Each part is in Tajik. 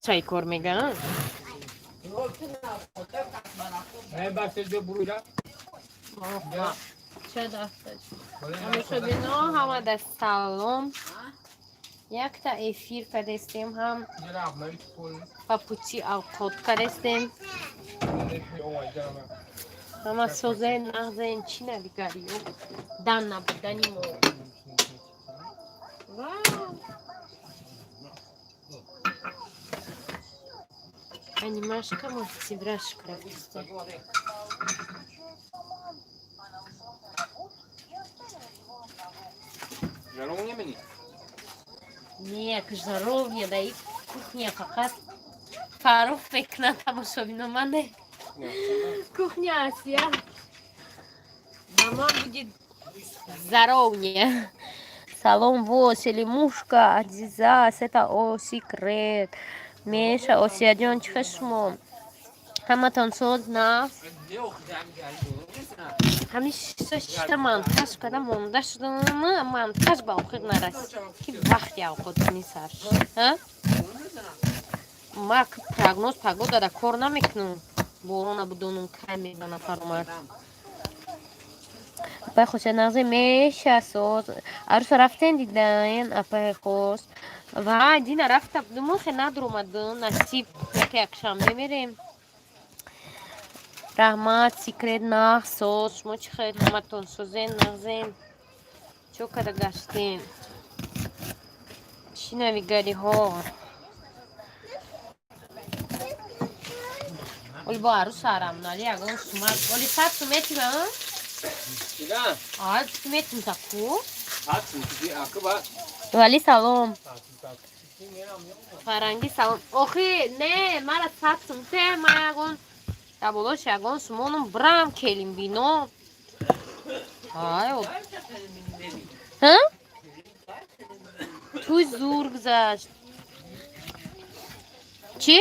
Чай кор меган. Тамошобино, ҳамада салом. Якта эфир кардестем, ҳам ба пути авқот кардестем. Ҳама созен, нағзен, чӣ навигариё дан набудани мо. Анимашка мультибрашка рафтиста. Не, жаровня да и кухня фақат Фаррух мекунад, тамошобино, ман не. Кухня Асия. Ба ман будет заровня. Салом, во, Селимушка, Азиза, сета о секрет. Меша, Осияҷон, чӣ хел шумо? Ҳаматон соз, нағз? Ҳамиша шита монтаж карда монда шудам, монтаж ба охир нарасид. Ки вақти авқот кунӣ сар шуд. Ма прогноз погода да кор намекунам. Борона будонум, кай мезана фаромард. Апай хосият, нағзе, меша, соз. Аруса рафтен дидаен, апай хос. Вай, дина рафта будум, хе надуромадум, насиб яке якшанбе мерем. Раҳмат, секрет, нағз, соз. Шумо чӣ хел, ҳаматон созен, нағзен? Чо када гаштен? Чӣ навигариҳо? Оли бо арӯс арам, нали ягон сумак. Оли 100 сум метима? А, метим таку? Вали салом. Фарангӣ салом. Охи, не, мара 100 сум те, ма ягон дар болош ягон сумонум брам келим бино. Ай, ҳа? Туй зур гузашт. Чӣ?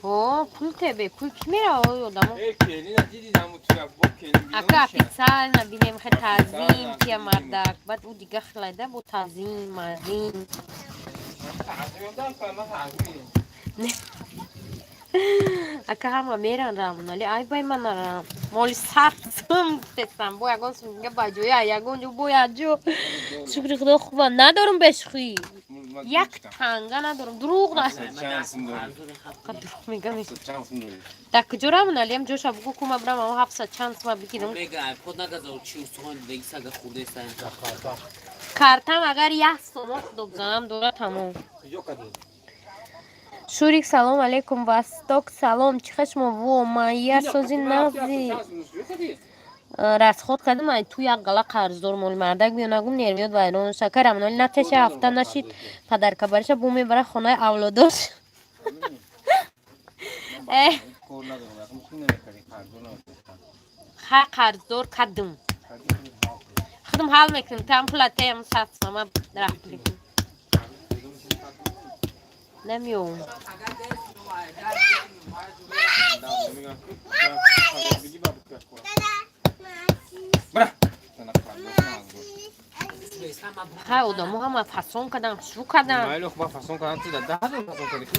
О, пул тебе, пул ки мера ой одамо? Ака официально бинем, хе таъзим тия мардак. Баъд ӯ дига хелайда бо таъзим, мазим. Ака ҳама меран рамонали, ай бай ман нарам. Моли 100 сум гуфтестам, бо ягон сум дига ба ҷоя, ягон ҷо бо як ҷо. Шукри худо, хуба надорум бешухӣ. Як танга надорум, дурӯғ на. Дурӯғ мегам. Дар куҷо рамоналиам ҷоша бугӯ, ку ма бирам амо ҳафтсад чанд сума бигирам. Картам агар як сомон худо бизанам дора, тамом. Шурик, салом алейкум, Восток, салом, чӣ хел шумо? Во, майя сози, нағзи. Расход кардам, ай ту як гала қарздор моли мардак биё нагум, нервиёт вайрон шака рамоноли натеша ҳафта нашид падарка бариша бу мебара хонаи авлодош. Э. Ха, қарздор кардум. Худам ҳал мекунем, там пула теям 100 сома рафт мекунем. Намеём. Ха, одамо ҳама фасон кардам, шурӯъ кардам.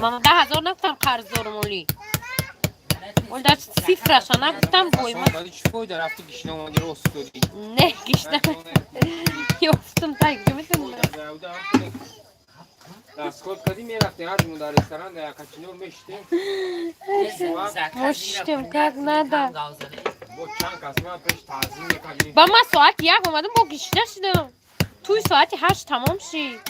Ман 10 000 нагуфтам қарздорум оли. Оли дар цифраша нагуфтам бой. Не, гишна. Ёфтум тай куҷо метавонам. Расход кардӣ, мерафтем ҳар дар ресторан, дар якачинор мешитем. Мо шиштем как надо. Бо чанд кас ма пеш таъзим мекардем. Ба ман соати 1 омадам, бо гишна шудам. Туй соати 8 тамом шид.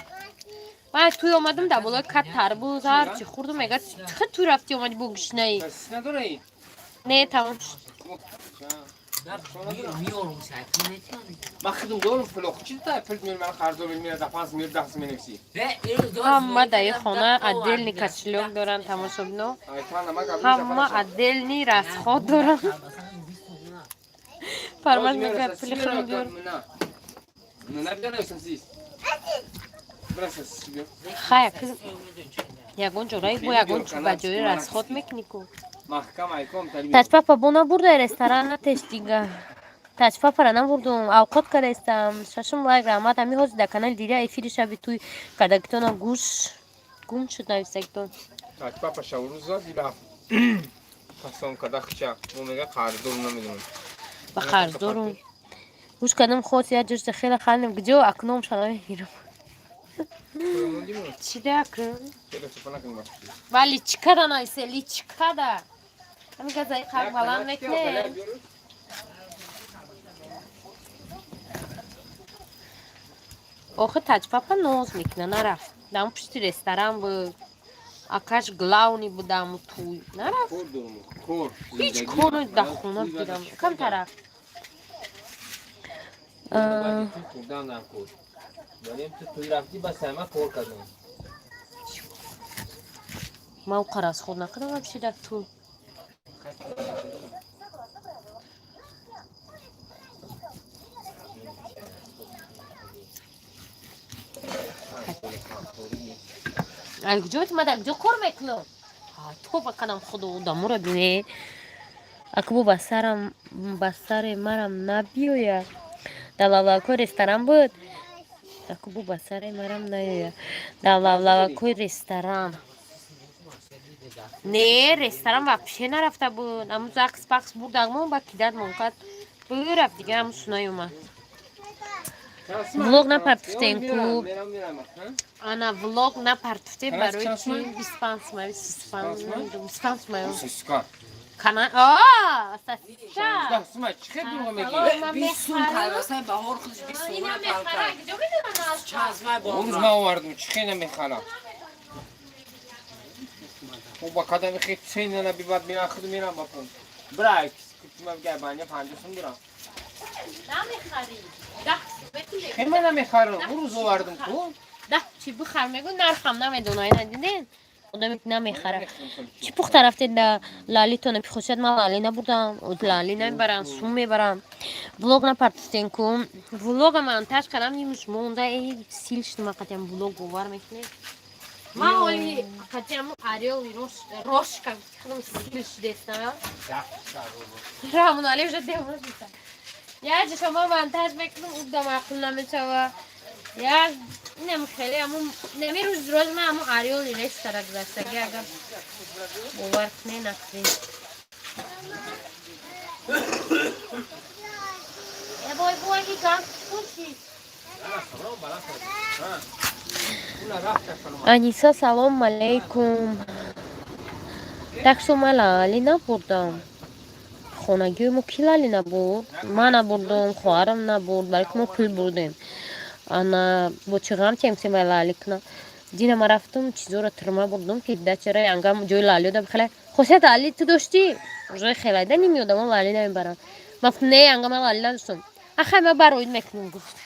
Ман туй омадам, дар болои кат тарбуз ҳарчи хӯрдум, мега чӣ туй рафтӣ омадӣ бо гишнаӣ? Не, тамом шуд. Ман худам дорум пул, охи чӣ та пул мер ман қарздор мера да панҷ мер даҳ менависӣ. Ҳама дар ин хона отдельный кошелёк доранд, тамошобино. Ҳама отдельный расход доранд. Фармаз мегӯяд пули худам биёр. Хай, ягон ҷораи бо ягон ба ҷои расход мекунӣ ку. Таҷпапа бо набурда ресторан натеш дига. Таҷпапара набурдум, авқот кардаистам. Шашум лайк, раҳмат. Ҳами ҳозир дар канали дида эфири шаби туй кардагитона гӯш Гум шуд нависагитон. Так, папа шаврӯз зад, рафт. Пасон када хча. Мо мега қарздорум, намедонам. Ба қарздорум. Гӯш кардам, хос як ҷошта хеле хандем. Куҷо акном шала мегирам. Чӣ дакун? Ва личкада нависе, личкада. Ҳамин газаи қар баланд мекунем. Охи таҷпапа ноз мекуна, нарафт. Дам пушти ресторан буд. Акаш главный будам туй. Нарафт. Ҳеҷ кор дар хона будам. Камтара. Ман қараз худ накардам вообще дар ту. Ай, куҷо ма, дар куҷо кор мекунам? Тоба кадам, худо, одаморо бине. Акбу ба сарам, ба сари марам набиёя. Дар лавлавакои ресторан буд. Акбу ба сари марам наёя. Дар лавлавакои ресторан. Не, ресторан вообще нарафта буд. Аму закс пакс бурдагмо, ба кидат монкад. Бурафт дига, аму сунаёмад. Влог напартуфтем ку. Ана, влог напартуфтем барои чи? 25 сумай, 25, 25 сумай. Кана, а, сосиска. 20 сум колбасаи баҳор худаш 20 сум. Ина мехара, куҷо медонам? Чазмай. Рӯз ман овардум, чӣ хе намехарам? Ба кадами хе цена набибад, мирам, худ мирам ба пун. Бра, баня 50 сум дурам. Намехарӣ. 10. Хе, ман намехарам. Рӯз овардум ку. 10 чи бихар мегӯ, нархам намедона. Ина диден? Одаме намехара. Чӣ пухта рафтед да лалитона пихосият? Ман лали набурдам, лали намебарам, сум мебарам. Влог напартуфтен ку. Влога монтаж кардам, нимуш монда, э, сил шудма қатиам влог, бовар мекунед? Ман оли қатиам орёл рошка худам сил шудестам. Рамон уже девона. Як ҷо шумо монтаж мекунам, ӯ да маъқул намешава. Як инам хеле аму нами рӯз рӯз ман аму орёли рестара гузаштаги, агар бовар кунед, накунед. Э, бой бой, гигант пучи. Аниса, салом алейкум. Так что ман лали набурдам. Хонагиҳои мо ки лали набурд? Ман набурдам, хоҳарам набурд, балки мо пул бурдем. Ана бо чӣ ғам тем сем лали кунам? Дина ма рафтум, чизоро тирма бурдум, ки дачара янгам ҷои лалиё да хеле хосият лали ту доштӣ? Уже хелайда ними одамо лали намебаранд. Ман гуфтам, не, янга ман лали надоштам. Ахай, ман бароид мекунам, гуфт.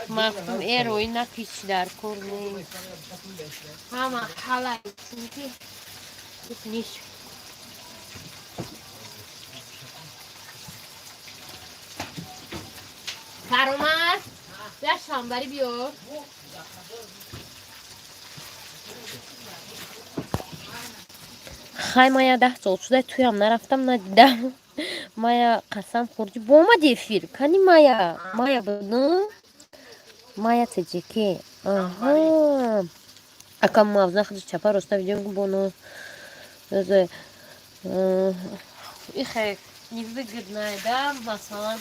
Ман гуфтам, э, роӣ накич, дар кор не. Ҳама ҳалай чунки ниш. Фаромаз, бیا шамбари биёр. Хай, мая 10 сол шуда туям нарафтам, надидам. Мая қасам хӯрдӣ, бо омади эфир. Кани Мая? Мая буд? Мая теҷеке. Аҳа. Ака мавза худаш чапа роста видео боно. Ихе невыгодная, да, масалан.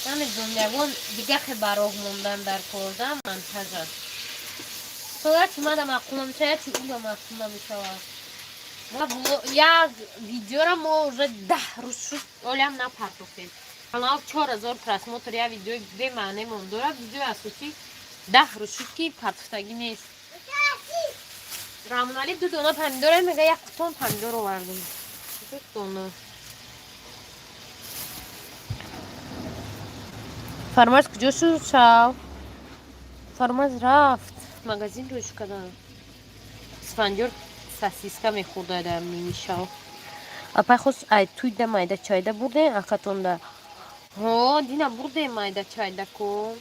Намедонам, ягон дига хе ба роҳ мондан дар кор, да, монтажа. Соати мада маъқул намешава, ячи ӯ маъқул намешава. Як видеора мо уже 10 рӯз шуд, олиам напартофтем. Канал 4000 просмотр, як видеои бемаъне мондора, видеои асосӣ 10 рӯз шуд, ки партофтагӣ нест. Рамонали ду дона помидора мега, як қутон помидор овардем. Ду дона. Фармаз куҷо шуд шав? Фармаз рафт. Магазин рӯш кардам. Исфандиёр сосиска мехӯрда дар нимишав. Апай хос ай туйда майда чайда бурдем акатонда. Ҳо, дина бурдем майда чайда ку.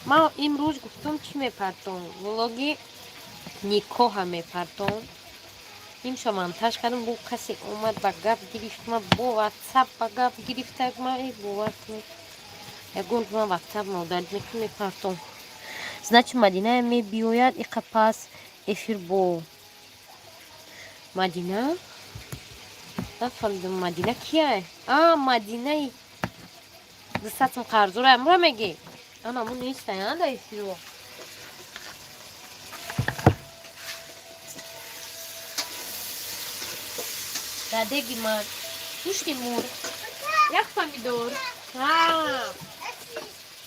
Ман имрӯз гуфтум, чӣ мепартом? Влоги никоҳа мепартом. Имша монтаж кардам, бо касе омад ба гап гирифт, ма бо ватсап ба гап гирифтак, ма э, бовар кунед. Ягон ман ватсап модард мекунам, мепартом. Значит, Мадина мебиёяд иқа пас эфир бо Мадина. Нафаҳмидам, Мадина кияй? А, Мадинаи 200 сум қарзора амра мегӣ? Анаму нестай, а, да эфиро. Дадеги ман гӯшти мурғ, як помидор.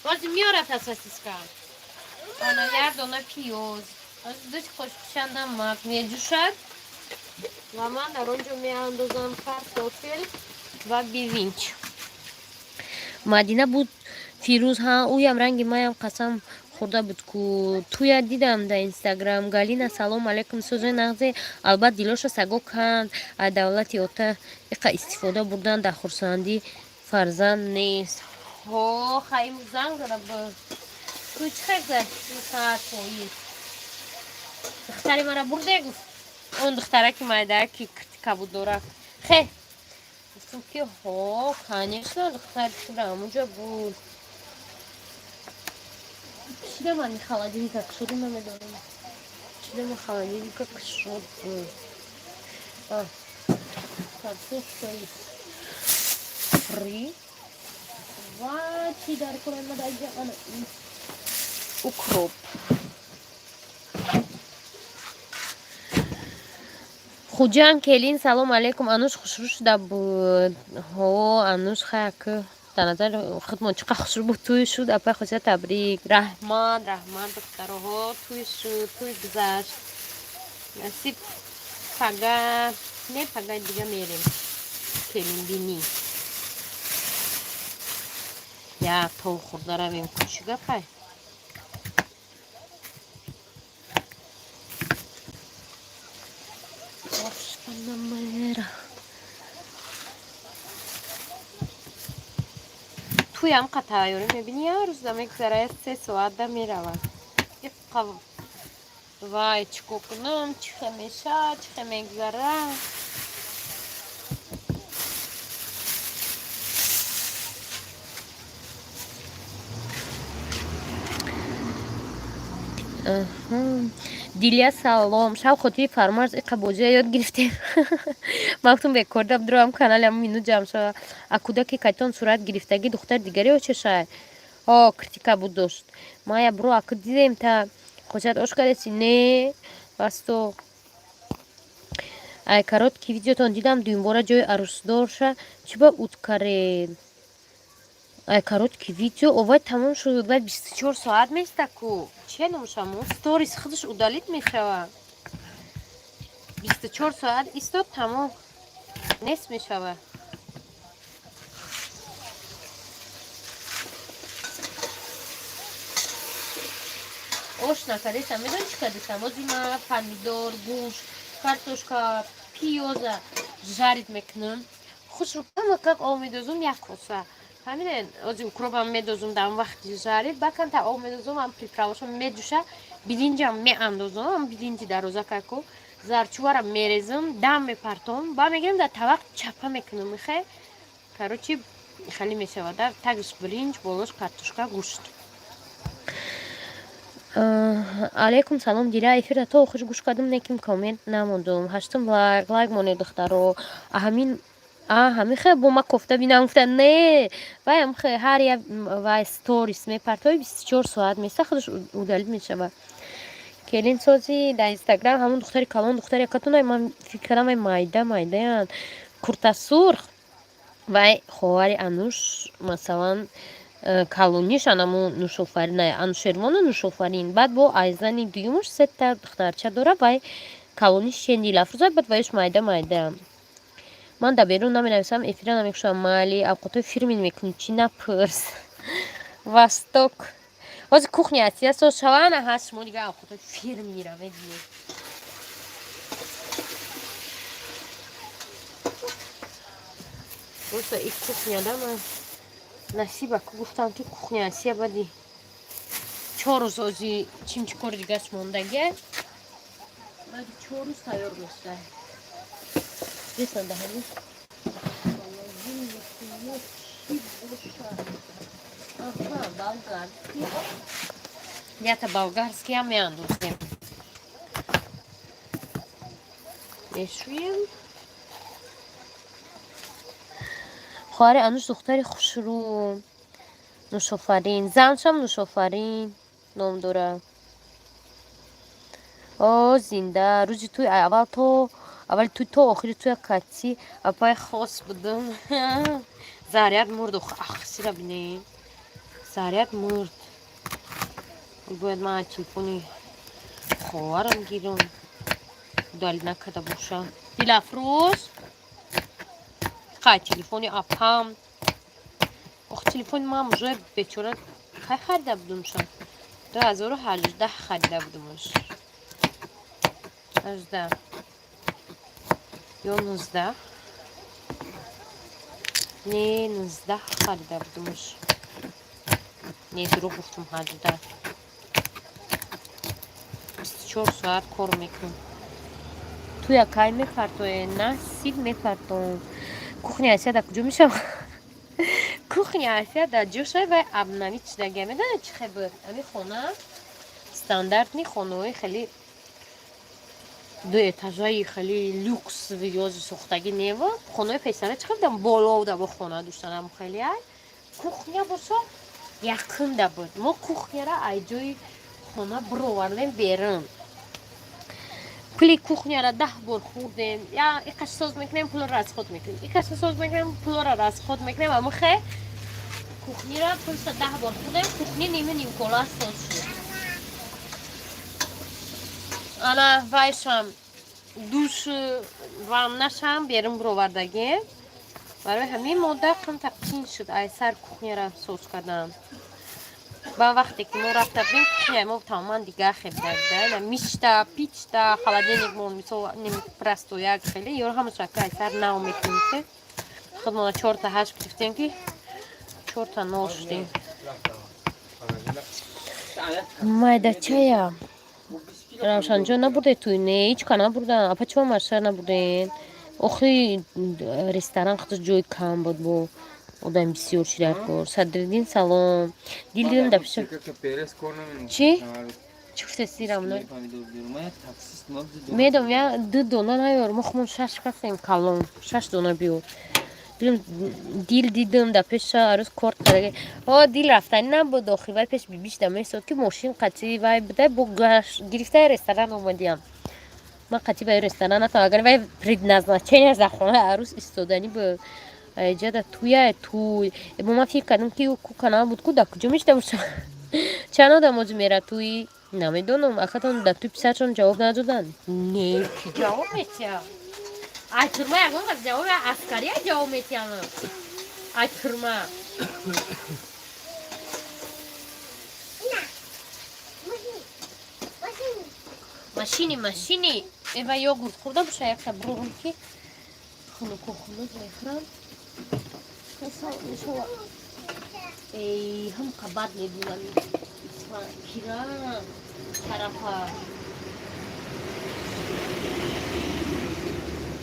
Бози меорад та сосиска. Ана як дона пиёз. Ду қошуқча намак меҷӯшад ва ман дар он ҷо меандозам картофел ва биринҷ. Мадина буд Фирӯз, ҳа, ӯям ранги маям қасам хӯрда буд ку, туя дидам дар Инстаграм. Галина, салом алейкум, сӯзои нағзе. Албат, дилоша саго канд, аз давлати ота иқа истифода бурдан дар хурсандӣ фарзанд нест. Ҳо, хаим занг зада буд. Ту чӣ хел гузашт саат поиз? Духтари мара бурде, гуфт. Он духтараки майдааки кабуд дора. Хе. Гуфтам ки ҳо, конечно, духтари тура ҳамунҷо буд. Чида ман холодильника кушоду намедонам. Чида ман холодильника кушоду. А, картошка фри. Ва чӣ дар кораи ма дар ана укроп. Хуҷанд келин, салом алейкум. Ануш хушрӯ шуда буд. Ҳо, Ануш хаяк дар назари худмон чӣ қадр хушрӯ буд, тӯй шуд. Апай Хосият, табрик. Раҳмат, раҳмат, духтароҳо, тӯй шуд, тӯй гузашт. Насиб, пага не, пага дига мерем келинбинӣ. Як тов хӯрда равем ку, чӣ гапай? Панамера. Туям қа тайёрӣ мебинӣ, як рӯза мегузара, 3 соат да меравад. Иқа вай, чӣ кор кунам, чӣ хел мешавад, чӣ хел мегузара. Дилия, салом. Шав хотири Фармарз иқа бозия ёд гирифтем. Ман гуфтам, бекорда дуроам канали ҳамун минут ҷамъ шава. А кӯдаки кайтон сурат гирифтагӣ духтари дигаре очешай? О, критика буд дошт. Мая бро, аку дидем та хосият ош кардеси? Не, басто. Ай короткий видеотон дидам, дуюмбора ҷои арӯсдорша чӣ ба ут каред? Ай короткий видео овай тамом шуд, вай 24 соат места ку. Че номушаму? Сторис худаш удалить мешава. 24 соат истод, тамом. Нест мешава. Ош накардесам, медонӣ чӣ кардесам? Ози ма помидор, гӯшт, картошка, пиёза жарить мекунам. Хушрӯ кама как об медозум, як коса. Фаҳмидед? Ози укропам медозум дар он вақти жарить, баъд камтар об медозум, ам приправашо медӯша, биринҷам меандозум, ам биринҷи дароза каку, зарчувара мерезам, дам мепартом, баъд мегирам, дар табақ чапа мекунам. Михе, короче, хеле мешавад. Тагиш биринҷ, болош картошка, гӯшт. Алейкум салом, Дила. Эфира то охир гӯш кардам, неким коммент намондум. Ҳаштум лайк, лайк монед, духтаро. Ҳамин ҳамин хел бо ма кофта бинам, гуфта не, вайам хе ҳар як вай сторис мепартои, 24 соат места, худаш удалить мешавад. Келин сози дар Инстаграм ҳамон духтари калон, духтари якатунай, ман фикр кардам вай майда майдаянд, курта сурх, вай хоҳари Ануш, масалан, калониш анаму Нушофарин, Анушервону Нушофарин. Баъд бо айзани дуюмаш сета духтарча дора, вай калониш чен Дилафрӯза, баъд вайш майда майда. Ман дар берун наменависам, эфира намекушам, майли, авқотҳои фирмин мекунӣ, чӣ напурс. Восток ҳозир кухня Асия соз шава, ана ҳаст, шумо дигар авқотҳои фирмира мебинед. Просто и кухня да ман насиба ку гуфтам, ки кухня Асия баъди 4 рӯз ози чимчи кори дигаш мондагия, баъди 4 рӯз тайёр мешавад. Бесанда ҳамин чӣ боша? Аҳа, болгарский. Ята болгарскиам меандозем, мешӯем. Хоҳари Ануш духтари хушрӯ, Нушофарин, заншам Нушофарин ном дорад. О, зинда. Рӯзи тӯй аввал то аввали тӯй то охири тӯя кати апай хос будам. Заряд мурд. Ахсира бинем, заряд мурд. Бояд ман телефони хоҳарам гирам, удалить накарда боша. Дилафрӯз, қай телефони апам? Ох, телефони ман уже бечора. Кай харида будумша? 2018 харида будумаш, 18 ё 19, не, 19 харида будумаш. Не, дурӯғ гуфтум, 18. 24 соат кор мекунам. Туя кай мепартое? Насиб, мепартом. Кухня Асия дар куҷо мешавад? Кухня Асия дар ҷошай вай обновить шудагия. Медонед, чӣ хел буд? Ами хона стандартный хонаҳои хеле дуэтажаи хеле люкс ёзи сохтагӣ нева. Хонаҳои пешсара чӣ хел будам, боло буда, бо хона доштанам хеле ай. Кухня бошо якында буд. Мо кухняра ай ҷои хона бировардем берун. Пули кухняра 10 бор хӯрдем. Я иқаш соз мекунем, пулро расход мекунем, иқаш соз мекунем, пулро расход мекунем. Аммо хе кухнира пулша 10 бор хӯрдем, кухни нима нимкола соз шуд. Ана вайшам, душ, ваннашам берун бировардагем. Барои ҳамин мода камта қин шуд ай сар кухняра соз кардан. Ба вақте ки мо рафта будем, кухняи мо тамоман дигар хел буда. Мишта, пичта, холодильник мон мисол простояк хеле ёро ҳамаша ай сар нав мекунем, ки худмона чорта ҳашт гирифтем, ки чорта нол шудем. Майдачая Равшанҷон набурде туй? Не, ҳеҷ ка набурдан. Апа, чима маршар набурден? Охи, ресторан худаш ҷои кам буд, бо одами бисёр чи дар кор. Садриддин, салом. Дил дидам дар пеша. Чӣ чӣ гуфтеси, Рамно? Медом, я ду дона наёр, мо хумон шаш касем, калон шаш дона биёр. Дил дидам дар пеша арӯз корт кардаги. О, дил рафтани набуд охи, вай пеш бибиш да месод, ки мошин қатӣ вай буда, бо гирифтаи ресторан омадиям. Ман қатӣ вай ресторан натавам, агар вай предназначенияш дар хонаи арӯз истоданӣ буд. Айҷада туя туй бо ман фикр кардам, ки ку канал буд, ку дар куҷо мешида бошам. Чанд одам озу мера туи, намедонам. Акатон дар туи писаршон ҷавоб надоданд? Не, ки ҷавоб метиҳам? Ай турма ягон кас ҷавоб, аскария ҷавоб метиҳам ай турма. Машини, машини эва йогурт хӯрда боша, якта бурорам, ки хунуку хунук мехӯрам. Мешава. Эй, ҳам қабат мебинам кира тарафа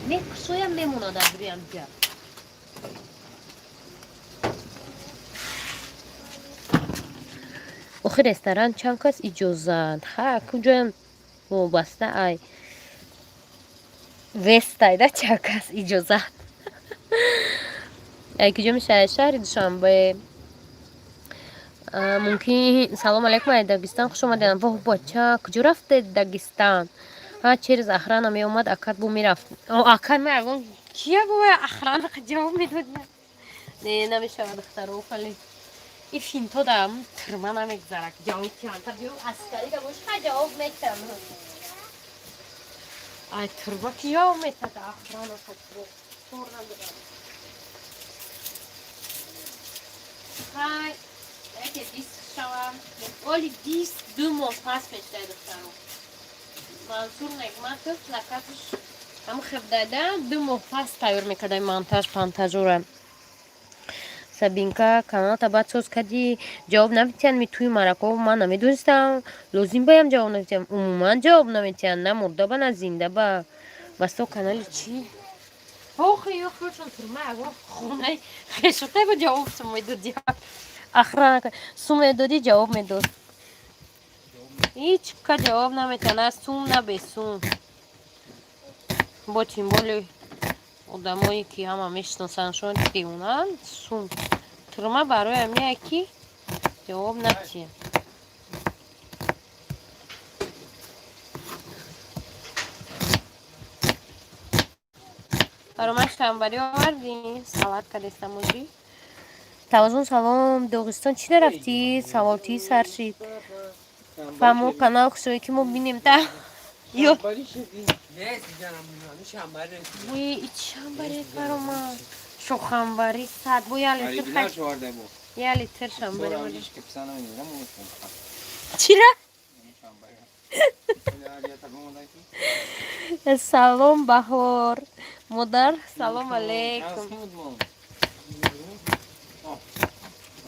мекушоям, мемонад аз рӯям ҷа. Охи, ресторан чанд кас иҷозат? Ха, куҷоям вобаста ай вестайда чанд кас иҷозат. Ай куҷо мешавад? Шаҳри Душанбе. Мумкин. Салом алейкум, ай Дагистан хуш омадед. Воҳ, бача, куҷо рафтед Дагистан? Ҳа, через охрана меомад, акат бо мерафт. Акат ма ягон кия бо охрана ҷавоб медод? Не, намешавад, духтаро, хали и финто да тирма намегзарад. Ҷавоб тиҳанта биё, аскари да бош, ха, ҷавоб метам. Ай турба ки ҷавоб метад охрана? Кор надорам. Хай, яке диск шавам. Оли диск 2 моҳ пас мештай, духтаро. Мансур Негматов плакаташ ҳам хебдада, 2 моҳ пас тайёр мекардай, монтаж пантажора. Сабинка, каналата баъд соз кардӣ, ҷавоб наметиҳанд ми туи мараков? Ман намедонистам, лозим баям ҷавоб наметиҳам. Умуман ҷавоб наметиҳанд, на мурда ба, на зинда ба. Басто канали чӣ? Охи, ё худшон турма ягон хонаи хешотай ба ҷавоб сум медоди, охрана сум медодӣ, ҷавоб медод. Ҳеҷ ка ҷавоб наметиҳад, на сум, на бесум. Бо тем более одамое ки ҳама мешиносандшон, девонанд. Сум турма барои ҳамие ки ҷавоб натиҳад. Баромад, шамбарӣ овардӣ, салат кардестам оҷӣ. Тавозун, салом. Доғистон чӣ нарафтӣ? Саволтии сар шид. Фаҳмо, канал кушоӣ, ки мо бинем та ё. Вуи, ичи шамбари баромад, шохамбари сад бо як литр. Як литр шамбари чира. Салом, Баҳор модар, салом алейкум.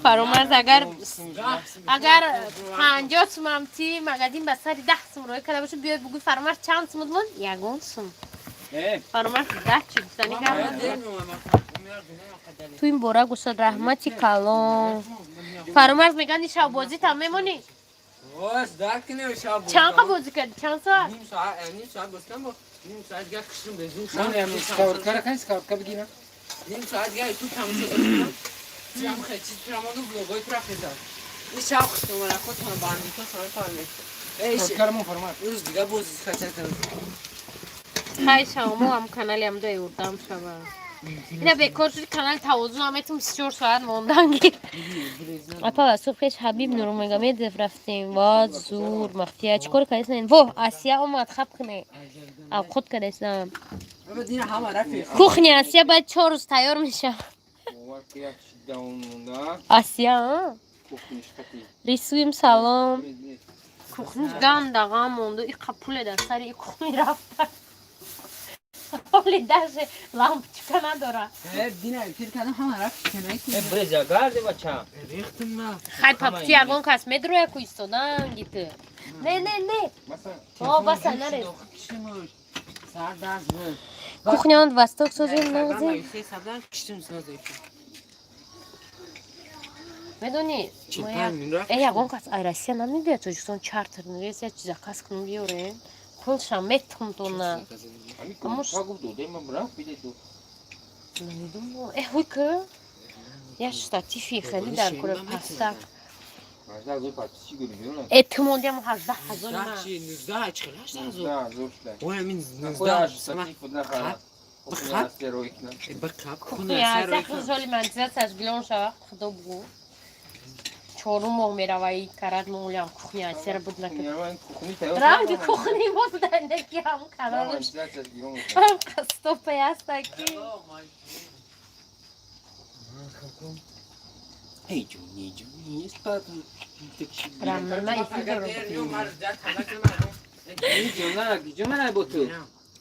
Фаромарз, агар 50 сумам ти магазин ба сари 10 сум роӣ карда боша, биёй бугӯй: «Фаромарз, чанд сум мон?» Ягон сум. Фаромарз даҳ чи гуфтани гап. Ту ин бора гӯшад. Раҳмати калон, Фаромарз. Меган, шаббозӣ там мемонӣ? Чанд қа бозӣ кардӣ, чанд соат? Ним соат бозӣ кардам, ним соат дигар киштум безун. Ним соат дигар ютуб тамошо доштам. Чам хеле чиз турамону блогои тура хезад. Ин шаб хиштум, худтон бандито сама фаҳмед. Рӯз дига боз хача кардам. Хай, шавмо ҳам канали ҳам дай урдам шава. Ина бекор шуди, канали Тавозун ҳам метум 34 соат мондан гир. Апа, субҳ пеш Ҳабиб Нурмагомедов рафтем. Ва зур махфия. Чӣ кор кардесен? Во, Асия омад, хаб кне. Авқот кардесам. Кухня Асия баъд 4 рӯз тайёр мешавад. Асия, рисуем, салом. Кухни гандағам монду, иқа пуле дар сари и кухни рафта. Ҳоли даже лампочка надора. Хай, папти ягон кас медроя ку истодан гиты. Не, не, не. О, баса, нарез. Кухня он восток созем нағзи. Медони, э, ягон кас ай Россия намебиёд Тоҷикистон, чартер рейс як чиз заказ кунем, биёрем. Пулшам метум тона. Намедонам. Э, ҳуй ки як штатифи хеле дар кора пастак. Э, ту мондиам 18 000 ма. Кухня соли монетизатсияш гилон шава, худо бугӯ. Чорум моҳ мерава и карат молям кухня Асияра буд накард. Ранги кухни мо будандаки ҳам каналш ҳам қастопе ҳаста ки. Эй, Джонни, Джонни, Рамма эфир дорам.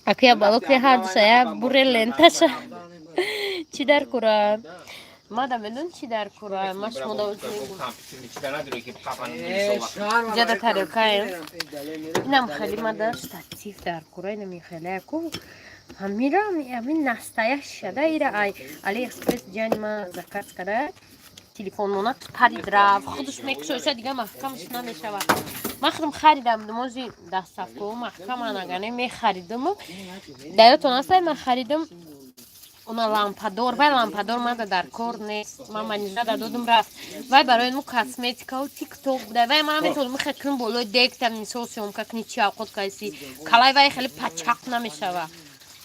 Акия балокли ҳардуша я буре ленташа. Чӣ дар кура? Мада медон, чӣ дар кура? Ма шумо да ҷада тарелкаем. Инам хеле мада штатив дар кура, инам хеле яку. Ҳамира ҳамин настоящая ира ай Алиэкспресс ҷани ма заказ кара, телефонмона парид рафт, худаш мекушоша, дига маҳкамаш намешавад. Ман худам харидам, думози доставкао маҳкаман, агар не мехаридам. Даётон аст, ман харидам она лампадор, вай лампадор мада дар кор нест. Ман манижада додум, рафт. Вай барои му косметикау тикток буда. Вай ман метавонам михе кунам болои дегта, мисол, съёмка кни, чи авқот кайси калай, вай хеле пачақ намешава.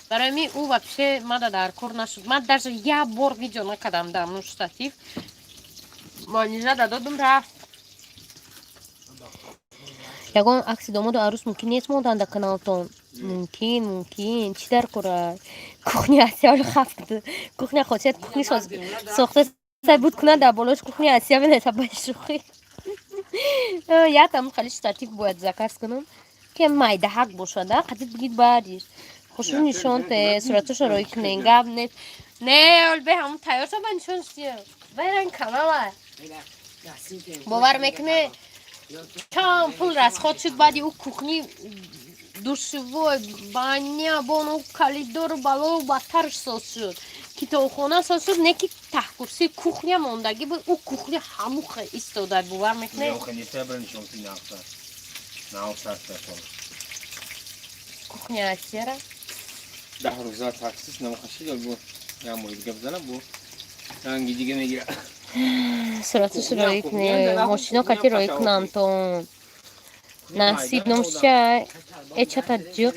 Барои ми ӯ вообще мада дар кор нашуд. Ман даже як бор видео накардам дар ну штатив. Манижада додум, рафт. Ягон акси домоду арӯс мумкин нест мондан дар каналтон? Мумкин, мумкин. Чӣ дар кора? Кухня Асия хафт, кухня хосият, кухни сохта сай буд кунад, дар болош кухня Асия менеса. Ба шӯхӣ, якам хали штатив бояд заказ кунам, ки майдаҳак бошада, қадид бигид, баъдиш хушрӯ нишон те, суратошо роӣ кунен, гап не. Не, олбе ҳамун тайёр шава, нишон шия. Байран канала бовар мекуне, чанд пул расход шуд баъди ӯ кухни, душевой, баня, бону коридору балову баттарш соз шуд, китобхона соз шуд, не ки таҳкурсии кухня мондагӣ буд. Ӯ кухня ҳамухе истода, бовар мекунед? Нав сар шуд. Кухня Асера. 10 рӯза таксист намахашид бу. Я моҳи дига бизанам бу. Ранги дига мегира. Сураташ роӣ кунӣ. Мошино кати роӣ кунам то. Насиб номш чия? Э, чата ҷиқ.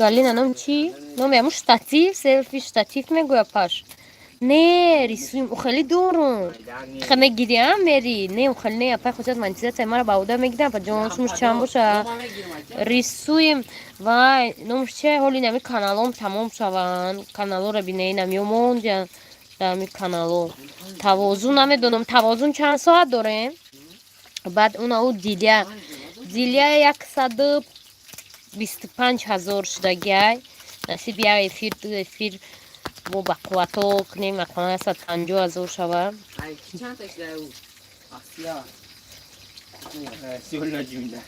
Галина ном чӣ? Номи ҳамун штатив, селфи штатив мегӯя паш. Не, рисуем. Ухели дорум. Хе мегирям мери. Не, ухели не, апай хосият монетизация мара ба уда мегирам, па ҷон сумуш чанд боша. Рисуем. Вай, номш чия? Ҳоли нами каналом тамом шаванд. Каналоро бинед, намёмонҷа дар ҳами канало. Тавозун намедонам, тавозун чанд соат дорем? Баъд уна ӯ Дилия. Дилия 125 000 шудагиай. Насиб як эфир, ду эфир бо ба қуввато кунем, ақаллан 150 000 шава. Ай, чанд та шуда ӯ? Асия. Сиёл наҷимда.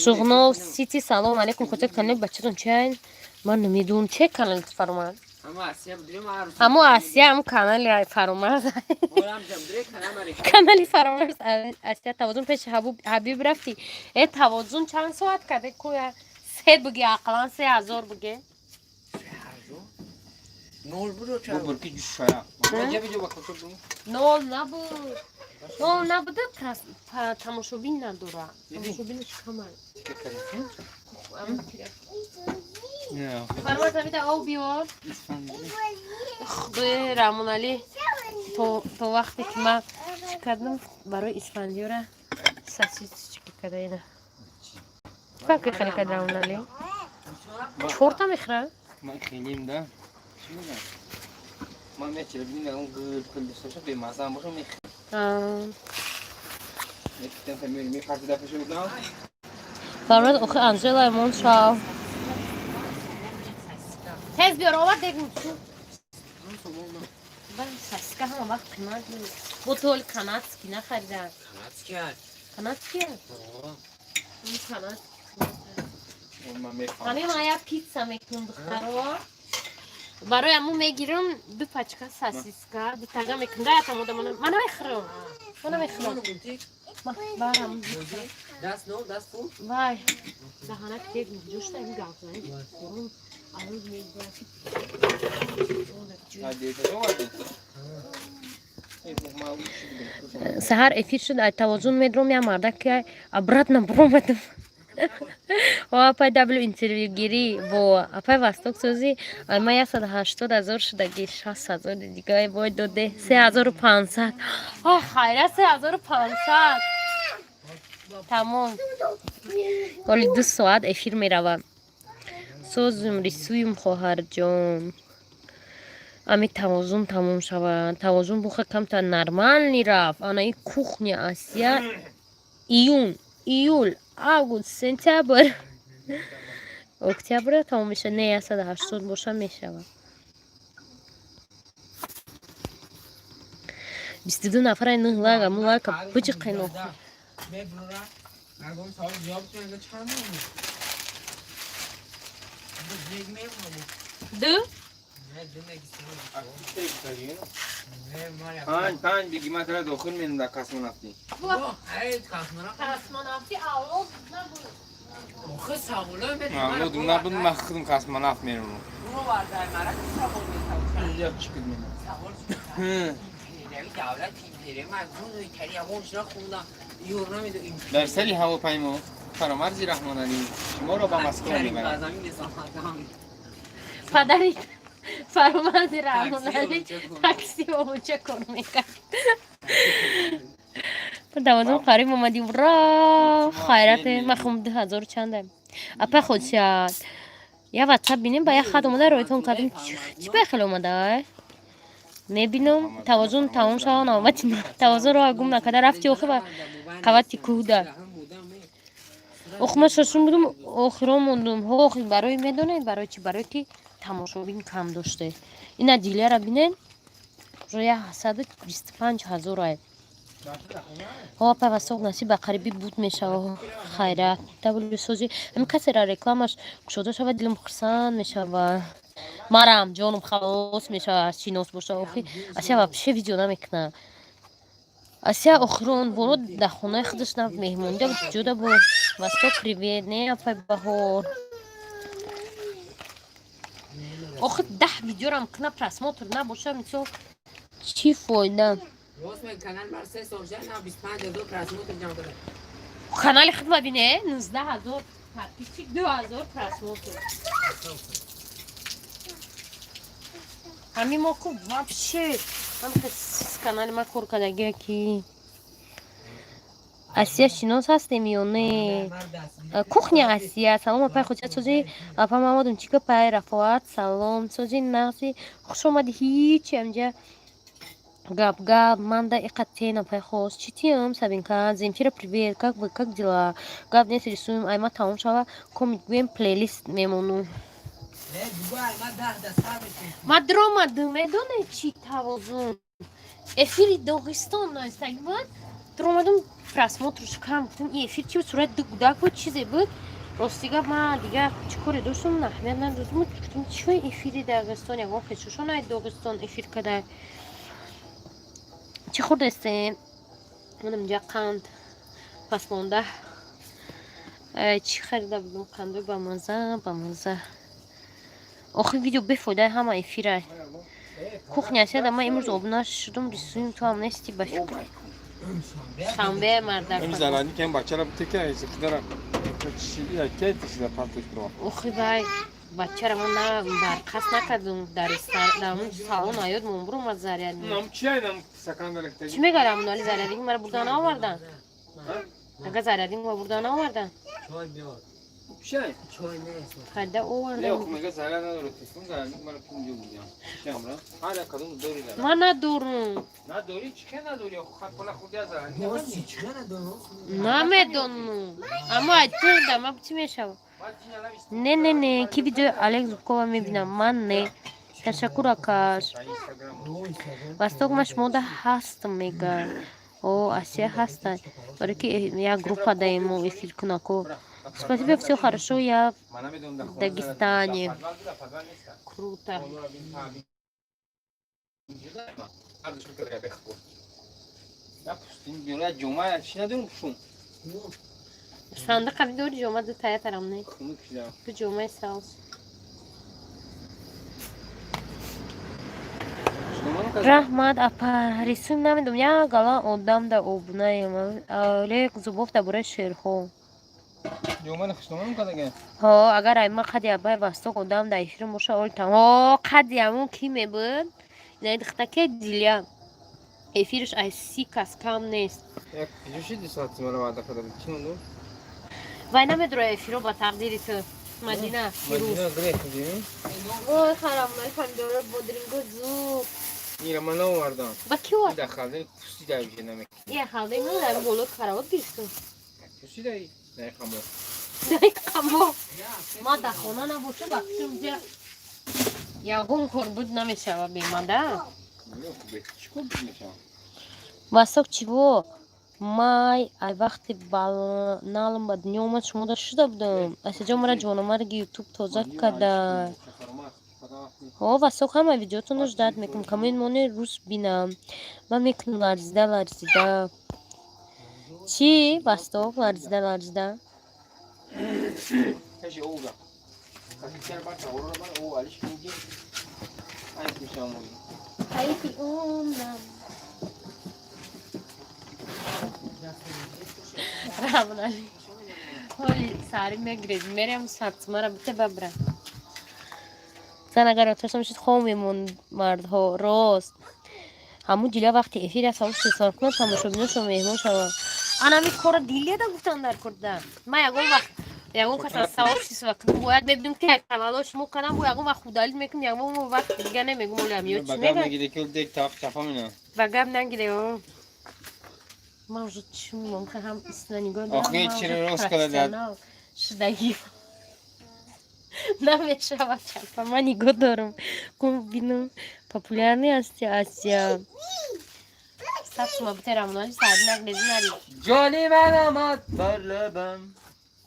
Шуғнов Сити, салом алейкум. Хотир, канали бачатон чай? Ман намедонам, че канали фаромад. Ама Асия будем ҳар рӯз. Ҳамо Асия, ҳамо канали Фаромарз. Орам ҷабдре канал. Канали Фаромарз Асия. Тавозун пеши Ҳабиб рафтӣ? Э, тавозун чанд соат карде куя? Се буге, ақаллан 3000 буге. Нол буду Бу чанд? бурки ҷушая. Ҷа биҷо ба кутуб. Нол набуд. Нол набуда, тамошобин надора. Тамошобинаш камай. Фармоз, амида об биёр. Худои, Раҳмоналӣ, то вақте ки ман чӣ кардам, барои Исфандиёра сосисочки када ина. Чӣ хеле кард Раҳмоналӣ? Чорта мехӯра? Ман хелим да. Чӣ мегӯям? Ман мечера бинам, он гул пул дошта боша, бемаза боша мех. Мекитам фамили мепартида пеши будам. Фармоз, охи Анжела мон шав. Тез биёр, овар дегм. Сосиска ҳама вақт қимат нест. Бо ту ҳоли канадский нахарида. Канадский. Канадский? Ин канадский. Ман мефаҳмам. Ҳамин ман як пицца мекунам, духтаро. Барои ҳамун мегирам ду пачка сосиска, дутага мекунам. Дай атам одам ман намехӯрам. Ман намехӯрам. Барам. Даст нол, даст пул. Вай. Даҳанак тег ҷушта ин гап зани. Бурун арӯз мегӯяд. А дета оварди? Э, ман чӣ будам? Саҳар эфир шуд, ай тавозун медром, я мардак ки обратно буромадам. О, апай W интервюгирӣ бо апай Восток созӣ, ай ма 180 000 шудаги, 60 000 дига вой доде, 3500. Ой, хайра, 3500 тамом. Ҳоли 2 соат эфир меравам. Созум, рисуем, хоҳарҷон. Ами тавозун тамом шавад. Тавозун буха камтар нормальный рафт. Ана и кухня Асия июн, июл, август, сентябр, октябр тамом мешавад. Не, 180 боша мешавад. 22 нафара, нӯҳ лайк, аму лайка биҷиқен охи. Мебрура. Агон савол ҷавоб кунад, чанд мемонад? Як мемонад. Ду? Не, ду мегисем. Не, маля. Панҷ, панҷ бигӣ, ман тара дохил менам дар космонавтӣ. Ай, космонавт. Космонавти авлод набуд. Охи саволо ме. Авлодум набуд, ман худам космонавт меравам. Уро вардай мара савол метавон. Як чӣ куд менам. Савол империяви давлат империя ман гуну Италия ҳонш нахондам. Юр намеду империя. Дар сари ҳавопаймо Фаромарзи Раҳмоналӣ шуморо ба Москва мебарад. Падари Фаромарзи Раҳмоналӣ такси овоча кор мекард. Тавозун қариб омадӣ, ура! Хайрате, ман хум 2000 чандам. Апа Худшад, я ватсап бинем, ба як хат омада, ройтон кардем. Чӣ ба хеле омада? Мебинам, тавозун тамом шава, навбати тавозунро гум накарда рафти охи ба қавати кӯҳда. Ох, ман шошум будум, охиро мондум. Охи, барои медонед барои чӣ? Барои ки тамошобин кам доште. Ина Дилияра бинед, уже 125 000 ай. Ҳо, апа Васоқ, насиб ба қариби буд мешава. Хайрат тавли созӣ, ҳамин касера рекламаш кушода шава, дилам хурсанд мешава. Марам ҷоном халос мешава, шинос боша. Охи, ася вообще видео намекунам. Асия охирон боро дар хонаи худаш нав меҳмонда буд, ҷуда буд. Восток, привет. Не, апай Баҳор. Охир 10 видеорам кна, просмотр набоша, мисол, чӣ фоида? Рост мег, канал бар 3 сол шуда, на 25 000 просмотр ҷамъ карда. Канали худма бине, 19 000 подписчик, 2000 просмотр. Ҳамин мо ку вообще канали ма кор кардагия ки Асия шинос ҳастем ё не? Кухня Асия, салом, апай Хуҷа, сози, апа Мамадум, чӣ гапай? Рафоат, салом, сози, нағзи, хуш омадӣ. Ҳичи, амҷа гап гап манда иқат тен, апай хос чӣ тиям. Сабинка, Земфира, привет, как вы, как дела? Гап нест, рисуем, айма тамом шава, комит гӯем, плейлист мемонум. Ма дромадум, медоне чӣ тавозун эфири Доғистон наистаги буд, дромадум, просмотрш кам. Гуфтам, ин эфир чи буд? Сурати ду кӯдак буд, чизе буд. Рости гап, ман дигар чӣ коре доштам, аҳамият надодам. Гуфтам, чӣ эфири Дағистон, ягон хешушон ай Доғистон эфир када. Чӣ хӯрдастем? Манам инҷа қанд пасмонда. Чӣ харида будам? Қандои бамаза, бамаза. Охир видео бефоидаи ҳама эфира. Кухня Асияда ман имрӯз обуна шудум, рисуем, ту ҳам нести, ба фикр. Шанбе мардак. Зарани ки бачара бутека хидара чида партош. Охи вай бачара ман на барқас накардум, дар он салон аёд мон заряд. Нам чия нам стакан. Чӣ мегарам, али зарядник мара бурда наовардан? Ага, зарядник ма бурда наовардан? Чой биёр. Чай. Чой нест. Хайда овардам. Не, мега заряд надорад телефон, зарядник мара пунҷо будям. Чамра? Ҳар кадом дори заряд. Ман надорум. Надори? Чӣ хел надори? Хат пола хурди аз зарядник. Рост чӣ хел надорам? Намедонам. Аммо ай ту дама чӣ мешавад? Не, не, не, ки видеои Олег Зубкова мебинам, ман не. Ташаккур, акаш. Восток, ма шумода ҳастам, мега. О, Асия ҳаста. Барои ки як группа даем мо эфир кунако. Спасибо, все хорошо, я в Дагестане. Круто. Ҷума чи надорум шум. Сандықа бидори, ҷома ду тая тарам не. Ду ҷомаи савз. Раҳмат, апа. Рисум намедонам, як гала одам да обунаем. Олег Зубов дар бораи шеърҳо. Ҳо, агар ай ма қади абай Восток одам дар эфирам боша, оли там. Ҳо, қади ҳамун ки мебуд? Инаи духтаке Дилия. Эфирш ай 30 кас кам нест. Шиди соати мара ваъда карда буд. Чӣ ном? Вай намедура эфиро ба тақдири ту. Мадина. Мадина грек дим. Ой, харамной помидоро, бодринго зуд. Ира ман наовардам. Ба ки овард? Дар халдаи пусида уже намек. Я халдаи ман дар боло каравот гирифтам. Пусидаи? Дар қамор. Дар қамор. Ма дар хона набошам, ба фикрам ҷа ягон кор буд намешава бемада. Чӣ кор буд мешава? Восток чиво? Май ай вақти налм ба дунё омад, шумода шуда будам. Асиҷон, мара ҷономарги ютуб тоза када. Ҳо, Восток, ҳама видеотонро ждать мекунам. Камоин моне рӯз бинам. Ман мекунам ларзида ларзида. Чӣ? Восток ларзида ларзида. Каши оуда. Каши бар таворо бар о алиш кинги. Ай мешава. Кайфи умрам. Равнали. Ҳоли сари мегиред, мерем сабзмара бите бабра. Зан агар оташам шуд, хом мемонд мардҳо, рост. Ҳамун Дилия вақти эфир аст, ҳамун сесар кунад, тамошобиношо меҳмон шавад. Анами кора Дилияда гуфтам дар корда. Ман ягон вақт ягон кас аз савоб шисва кунам, бояд мебинем ки тавалло шумо кардам, бо ягон вақт удалить мекунам, ягон вақт дига намегум, олам ё чӣ мега? Ба гап нагире, о. Ман уже чумам, ҳам истина нигоҳ дорам. Охи чиро рост карда. Шудагӣ намешавад чапа, ман нигоҳ дорам. Кун бинам, популярный ҳасти, Асия. Сабсума битерам, ноли сари нагрези нари. Ҷони ман омад бар лабам.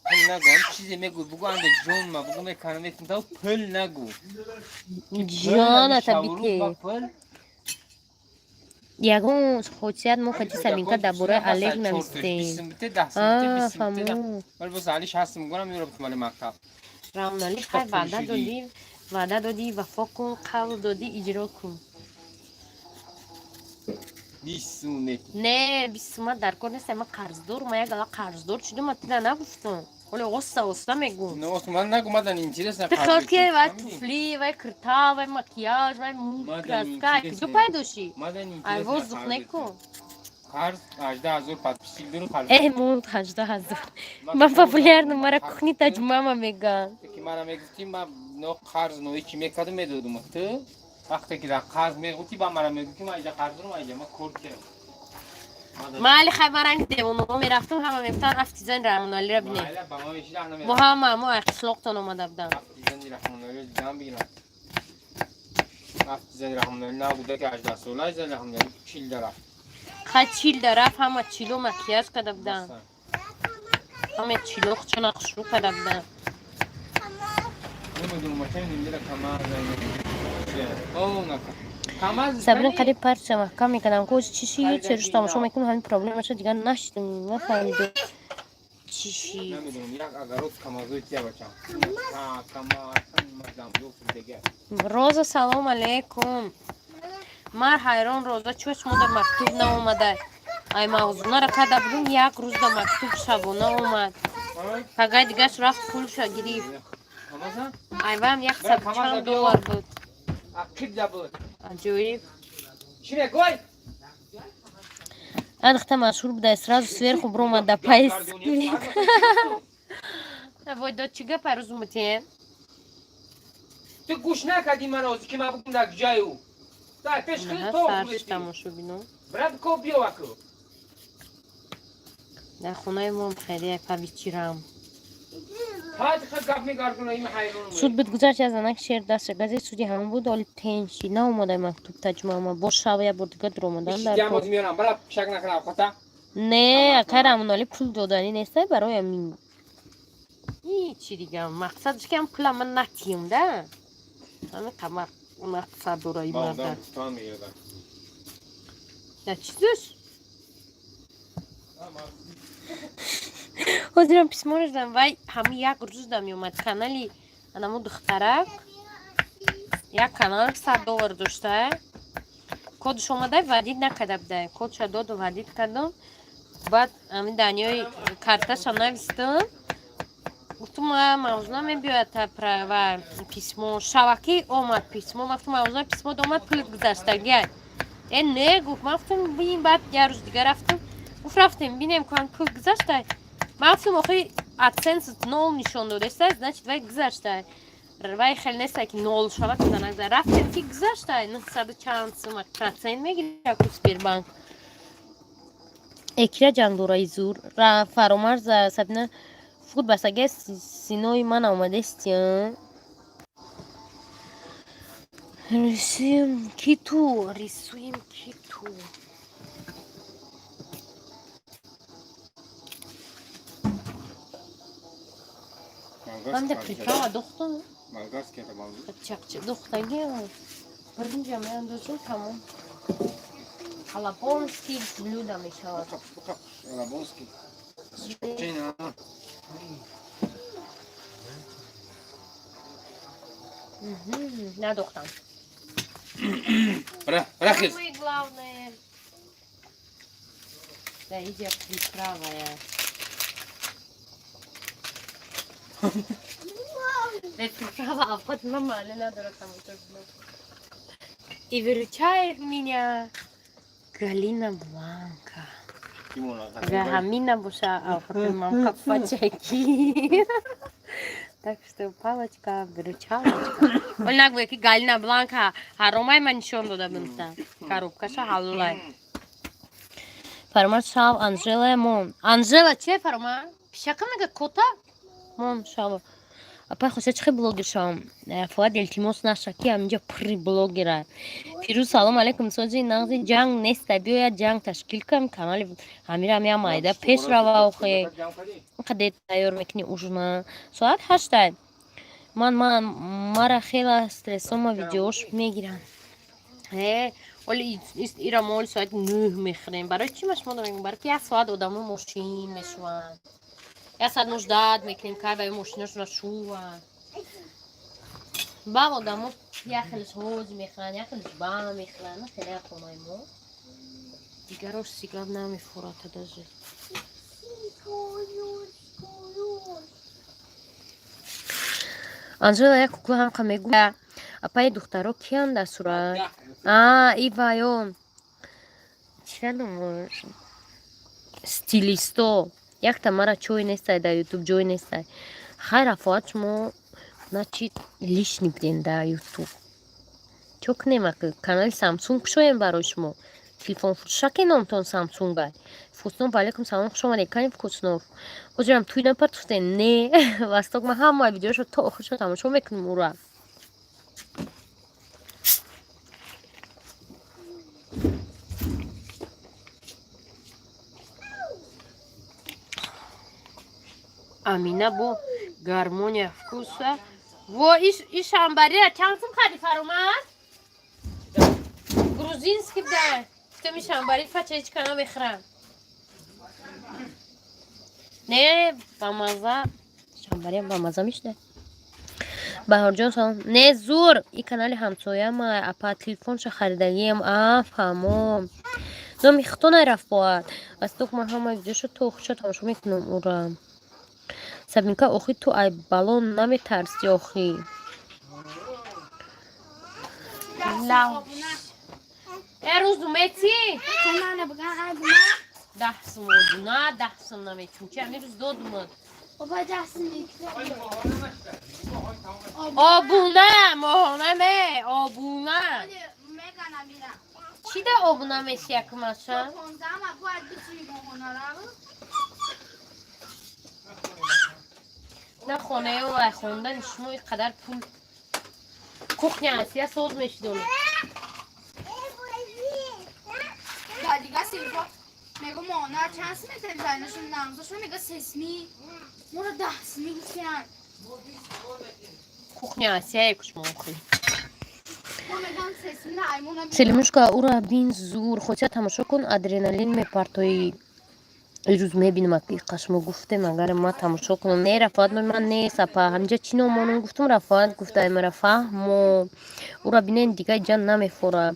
Пул нагу, ҳам чизе мегӯ, бугу анда ҷон ма, бугу меканам метунтав, пул нагу. Ҷоната бите. Пул. Ягон хосият мо хати Сабинка дар бораи Олег навистем. Фаҳмо. Рамнали, хай, ваъда додӣ, ваъда додӣ, вафо кун, қавл додӣ, иҷро кун. Не, 20 сума дар кор нест, ман қарздор, ма як ала қарздор шудам, ма тира нагуфтам. Оле оста оста мегӯм. Ты хел ки вай туфли, вай кирта, вай макияж, вай мӯ, краска, куҷо пайдо ши? Ай воздух некун. Э, монд 18 000. Ман популярна, мара кухни таҷмама мегӯянд. Мара мегуфтӣ, ман но қарз нои чӣ мекардам, медодум. Ту вақте ки дар қарз мегуфтӣ, ба мара мегуфтӣ, ман иҷа қарз дорам, иҷа ман кор кардам. Ман али, хай, ман ранги девонаҳо мерафтам, ҳама мегуфтанд, афти зани Раҳмоналиро бинед. Бо ҳама мо ай қишлоқтон омада будам. Афти зани Раҳмоналиро дидам бигирам. Афти зани Раҳмонали набуда ки 18 сола, зани Раҳмонали 40 дарафт. Хай, 40 дарафт, ҳама чило макияж карда буданд, ҳама чило хучона хушрӯ карда буданд. Намедонам, машина камаз. Сабрин, қариб парча маҳкам мекардам. Ко чиши черуш тамошо мекунам, ҳамин проблемаша дигар нашидам, нафаҳмидам чиши. Намедонам, як агарот камазои тия бачам. Камаз дега. Роза, салом алейкум. Мар ҳайрон, Роза, чӯ шумо дар мактуб наомада? Ай мавзунара карда будум, як рӯз дар мактуб шабона омад. Пагай дигаш рафт, пулша гирифт. Камаза? Айвам як саду чанд доллар буд. Ақиб да буд. Аҷоиб. Чӣ мегӯй? Адахта машҳур буда, сразу сверху бромад да поисковик. Вой, дод, чӣ гапа рӯз мутем? Ту гӯш накардӣ ман ҳозир ки ман бигум дар ҷаю. Дай пеш хеле то сарш тамошо бино. Брат, ко биё аку. Дар хонаи мо хеле павичирам. Ҳад хел гап мегардона ин ҳайрон. Суд буд, гузашт, я занак шер даста газет суди ҳамон буд, оли тенши наомада мактуб таҷмама, бо шав я бор дига дуромадан дар кор. Меёрам, бара шак накунам хота. Не, акай Рамоналӣ, пул доданӣ нестай барои амин. Ҳичи дига мақсадаш ки ам пула ман натиём да. Ҳамин қамар мақсад дора и марда. Я чизаш? Ҳозирам письмо реждам, вай ҳами як рӯз да меомад канали анамо духтарак, як канал 100 доллар дошта, кодш омада, вводить накарда буда, кодша доду, вводить кардам, баъд ами даниёи карташа навистам, гуфтум, мавзуна мебиёяд ва письмо шавакӣ омад, письмо. Гуфтум, мавзуна, письмо омад, пул гузаштагия. Э, не, гуфт. Ман гуфтум, бин. Баъд як рӯз дига рафтам, гуфт, рафтем, бинем, кан пул гузашта. Ман гуфтум, охи адсенс нол нишон додеста, значит, вай гузашта, вай хеле неста ки нол шавад, нагзар. Рафтем ки гузашта, 900 чанд сума процент мегирад ку Сбербанк. Экира ҷангдораи зур Фаромарза, Сабина фуд бастаге синои ман омадести. Рисуем киту, рисуем киту. Ҳамда приправа духтум. Болгарский это мавзу. Чақча духтаги. Биринҷа меандозем, тамом. Алабонский блюдо мешавад. Алабонский. Чина. Надохтам. Бра, брахис. Самое главное. Да, иди приправа. Приправа, а вот мама, не надо там. И выручает меня Галина Бланка. Гамина буша, а мамка пачаки. Так что палочка, выручалочка. Ол нагӯе ки Галина Бланка ҳаромай, ман нишон дода бимта. Коробкаша ҳалолай. Фармар шав Анжела мон. Анжела че, Фармар? Пишака мега кота? Мон шав. Апай, хоша чихе блогер шавам? Фуад, илтимос наша ки ҳаминҷа пурри блогера. Фирӯз, салом алейкум, соҷи нағзи, ҷанг неста, биёяд ҷанг ташкил кунам, канали ҳамира ҳамя майда пеш рава охе. Қаде тайёр мекунӣ ужина? Соат 8-а. Ман мара хела стрессома видеош мегирам. Э, Оли ира мо оли соати 9 мехӯрем. Барои чӣ ма шумо мегӯм? Барои ки як соат одамо мошин мешуванд, як соат мо ждать мекунем, кай ваи мошинашона шуванд. Баъд одамо як хелеш ҳоз мехӯранд, як хелеш ба мехӯранд. На хеле як хонаи мо дигарош сигар намефурата даже. Анжела як кукла ҳамқа мегӯя. Апаи, духтаро киянд дар сурат? А иваё чия номош, стилисто якта мара чой нестай дар Ютуб, ҷой нестай. Хай, Рафоат, шумо значит лишний будем дар Ютуб. Чо кунем, ака? Канали Самсунг кушоем барои шумо, телефон фурӯшаке номтон Самсунгай. Вкуснов, валейкум салом, хуш омадед. Кани Вкуснов, ҳозирам туй напартуфтен? Не, Восток, ман ҳамаи видеошо то охиршо тамошо мекунам ура. Амина бо гармония вкуса. Во, иш шамбарира чанд сум хади, Фаромад? Грузинский бдай. Гуфтам, иш шамбари фачечка намехӯрам. Не, бамаза, шамбариам бамаза мешуда. Баҳорҷон, салом. Не, зур, и канали ҳамсояма, апа, телефонша харидагиам. А, фаҳмом, номи хто нарафт бояд. Васток, ман ҳама видеошо то охиршо тамошо мекунам ура. Сабинка, охи ту ай балон наметарсӣ, охи? Лав. Э, рӯз уметӣ? 10 сум одуна, 10 сум наметум. Чи ами рӯз додумад? Обуна моҳона не, обуна. Чӣ да обуна меши якумаша? На хонаё вай хондани шумо ин қадар пул кухня Асия соз мешидонед. Дига силфо мегу моҳона чанд сми телевизионашон намзошон, мега 3 сми, моро 10 сми гуфтиян. Кухня Асия кушмо охи. Мо мегам 3 сми на аймона. Селимушка, ура бин, зур хотя тамошо кун, адреналин мепартои. Ирӯз мебинам, аки қашмо гуфтем, агар ма тамошо кунам. Не, Рафоат, номи ман нест, апа. Ҳамҷа чӣ номонам гуфтум, Рафоат гуфта, мара фаҳмо. Ура бинен, дига ҷа намефора.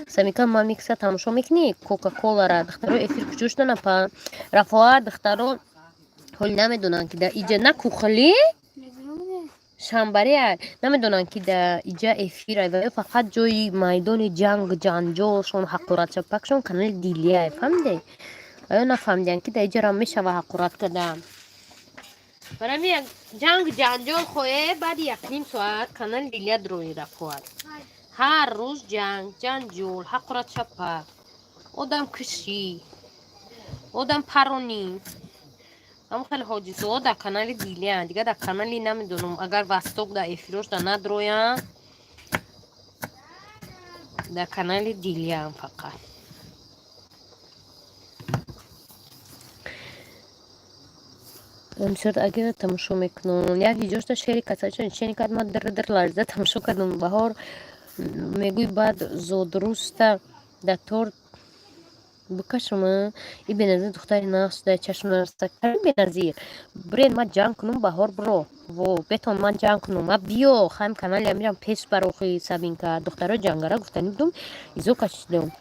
Самика, мамикса тамошо мекунӣ, Кока Колара? Духтаро, эфир куҷо шудан, апа? Рафоат, духтаро ҳоли намедонанд, ки да иҷа на кухли шамбария, намедонанд, ки да иҷа эфир ва фақат ҷои майдони ҷанг, ҷанҷолшон, ҳақоратчапакшон канали Дилия, фаҳмиде? Оё нафаҳмидиан, ки дар иҷарам мешава ҳақорат кардам? Барами як ҷанг ҷанҷол хоҳе, баъди якним соат канали Дилия дрои. Рафоат, ҳар рӯз ҷанг, ҷанҷол, ҳақоратчапак, одамкушӣ, одампаронӣ, ҳамон хеле ҳодисаҳо дар канали Дилиянд. Дигар дар канали намедонам, агар Восток дар эфирош да надроянд, дар канали Дилияам фақат. Бисёр агар тамошо мекунам, як видеошта шери касачон чени кард, ман дир дир ларза тамошо кардам. Баҳор мегӯй, баъд зодруста да торт бикашам. И Беназир духтари нақш да чашм нараста. Беназир, бирен, ман ҷанг кунум. Баҳор, биро, во бетон, ман ҷанг кунум, ма биё хайм канали амирам пеш барохи. Сабинка, духтарои ҷангара гуфтанӣ будум, изо кашидам.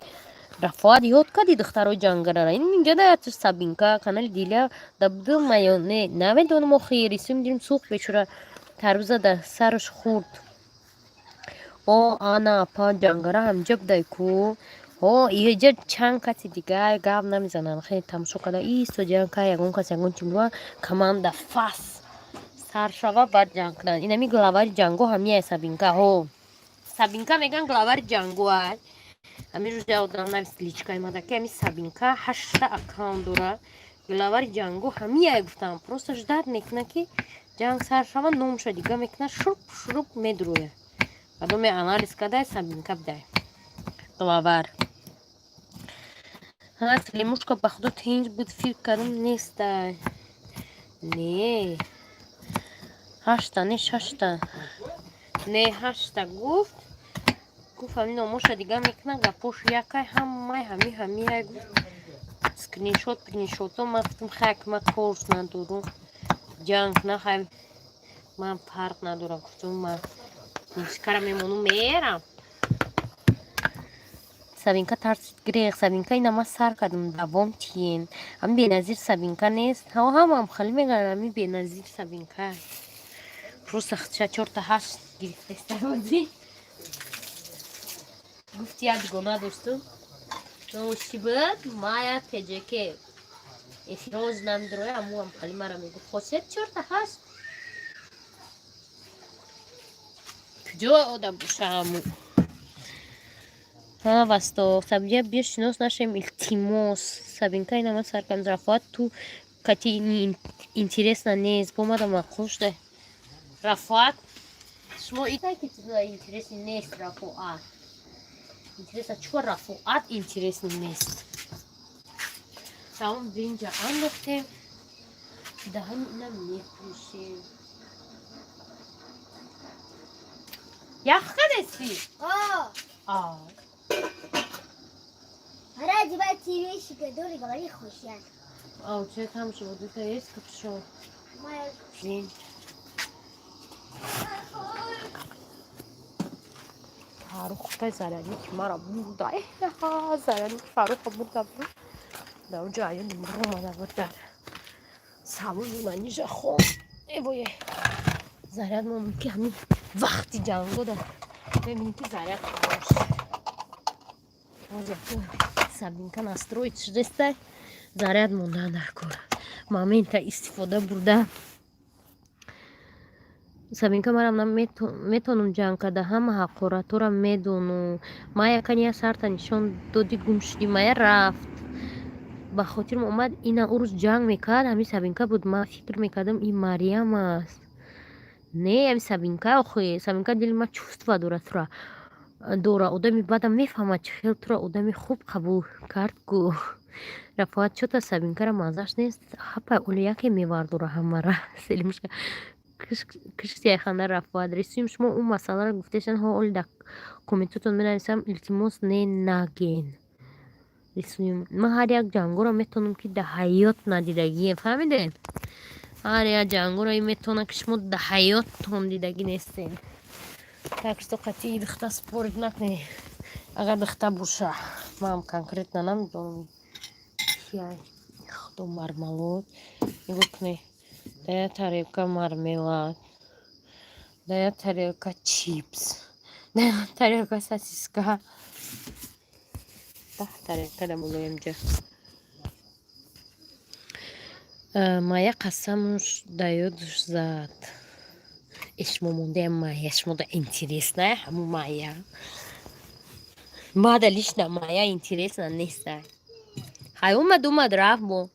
Рафоат, ёд кардӣ духтарои ҷангарара? Ин инҷа да Сабинка, канали Диля да будум ё не, намедонам. Охи рисум дидим, сӯхт бечора, тарбуза да сараш хӯрд. О, ана, апа, ҷангара ҳамҷа будай ку. О, иҷа чанд каси дигар гап намезананд, хеле тамошо карда истоҷиян, ка ягон кас ягон чи була, команда фас сар шава, баъд ҷанг кунанд. Инами главари ҷанго ҳамияй Сабинка. Ҳо, Сабинка меган, главари ҷангоай. Ҳамин рӯз я одам навис личкаи мада, ки ҳами Сабинка ҳашта аккаунт дора, главари ҷанго ҳамияй. Гуфтам, просто ждать мекуна, ки ҷанг сар шава, номша дига мекуна, шуруп шуруп медурӯя. Баъдоме анализ кардай, Сабинка бидай главар. Ҳа, Салимушка, ба худо тинҷ буд, фикр кардам нестай. Не, ҳашта не, шашта не, ҳашта гуфт. Гуфт, ҳамин номоша дига мекунад, гапош якай, ҳамаи ҳами ҳамиай, гуфт, скриншот приншото. Ман гуфтам, хай, ки ман корс надорум, ҷанг нахай, ман фарқ надорам, гуфтам, ман мусикара мемонум, мерам. Сабинка тарсид, грех. Сабинка, ина ман сар кардам, давом тиен. Ами Беназир Сабинка нест, ҳамаам хали мегӯянд, ами Беназир Сабинка. Просто хча чорта ҳашт гирифтаистаози. Гуфти, як дугона доштум, номаш чӣ буд? Мая Пеҷеке. Эфироз намедроя, амуам хали мара мегуфт, хосият чорта ҳашт. Куҷо одам боша аму? Ҳа, Восток. Сабия, биё, шинос нашем, илтимос. Сабинка, ина ман сар кардам. Рафоат ту кати интересно нест. Бомада маъқул шуда. Рафоат, шумо ки интересный нест Рафоат. Интересно, чё Рафоат интересный нест? Тамом, бинҷа андохтем. Даҳани ина мепӯшем. Ях кадеси? А. Пора одевать те вещи, которые говори хусят. А у тебя там же вот это есть капюшон? Моя. Блин. Фарух тай зарядник мара бурда. Зарядник Фаруха бурда. Да уҷа аюни маро омада буд дар салони Манижа хон. Эвое. Заряд мо ки ҳамин вақти ҷангода мебинӣ, ки заряд тамом. Сабинка настроить шудестай, заряд монда дар кор. Момента истифода бурда. Сабинка, марам метонум ҷанг карда, ҳама ҳақоратора медонум. Мая кани сарта нишон доди, гум шуди, мая рафт. Ба хотирам омад, ина ӯ рӯз ҷанг мекард, ҳамин Сабинка буд. Ман фикр мекардам, ин Мариям аст. Не, ҳамин Сабинка, охи Сабинка дили ман чувства дорад, тура дора. Одами бадам мефаҳмад, чӣ хел тура одами хуб қабул кард ку. Рафоат, чота Сабинкара маззаш нест. Хапай, оли яке мевардора ҳамара. Селимушка кишти ханда. Рафоат, рисуем, шумо ӯ масъаларо гуфтешан, ҳо, оли дар комментотон менависам, илтимос, не наген. Рисуем, ман ҳар як ҷангоро метавонам, ки дар ҳаёт надидагием, фаҳмидед? Ҳар як ҷангоро метавонам, ки шумо дар ҳаёттон дидагӣ нестед. Так что қатъи духта спорить накунед, агар духта боша. Ман конкретно намедонам кия. Худо, мармелад нигоҳ кунед. Да я тарелка мармелад, да я тарелка чипс, да я тарелка сосиска, 10 тарелка да болоямҷа. Мая қасамуш да ёдуш зад. Шумо мондаям Майя, шумо да интересная ҳаму Майя. Мада лично Майя интересна неста. Хай, омад, омад, рафт. Бо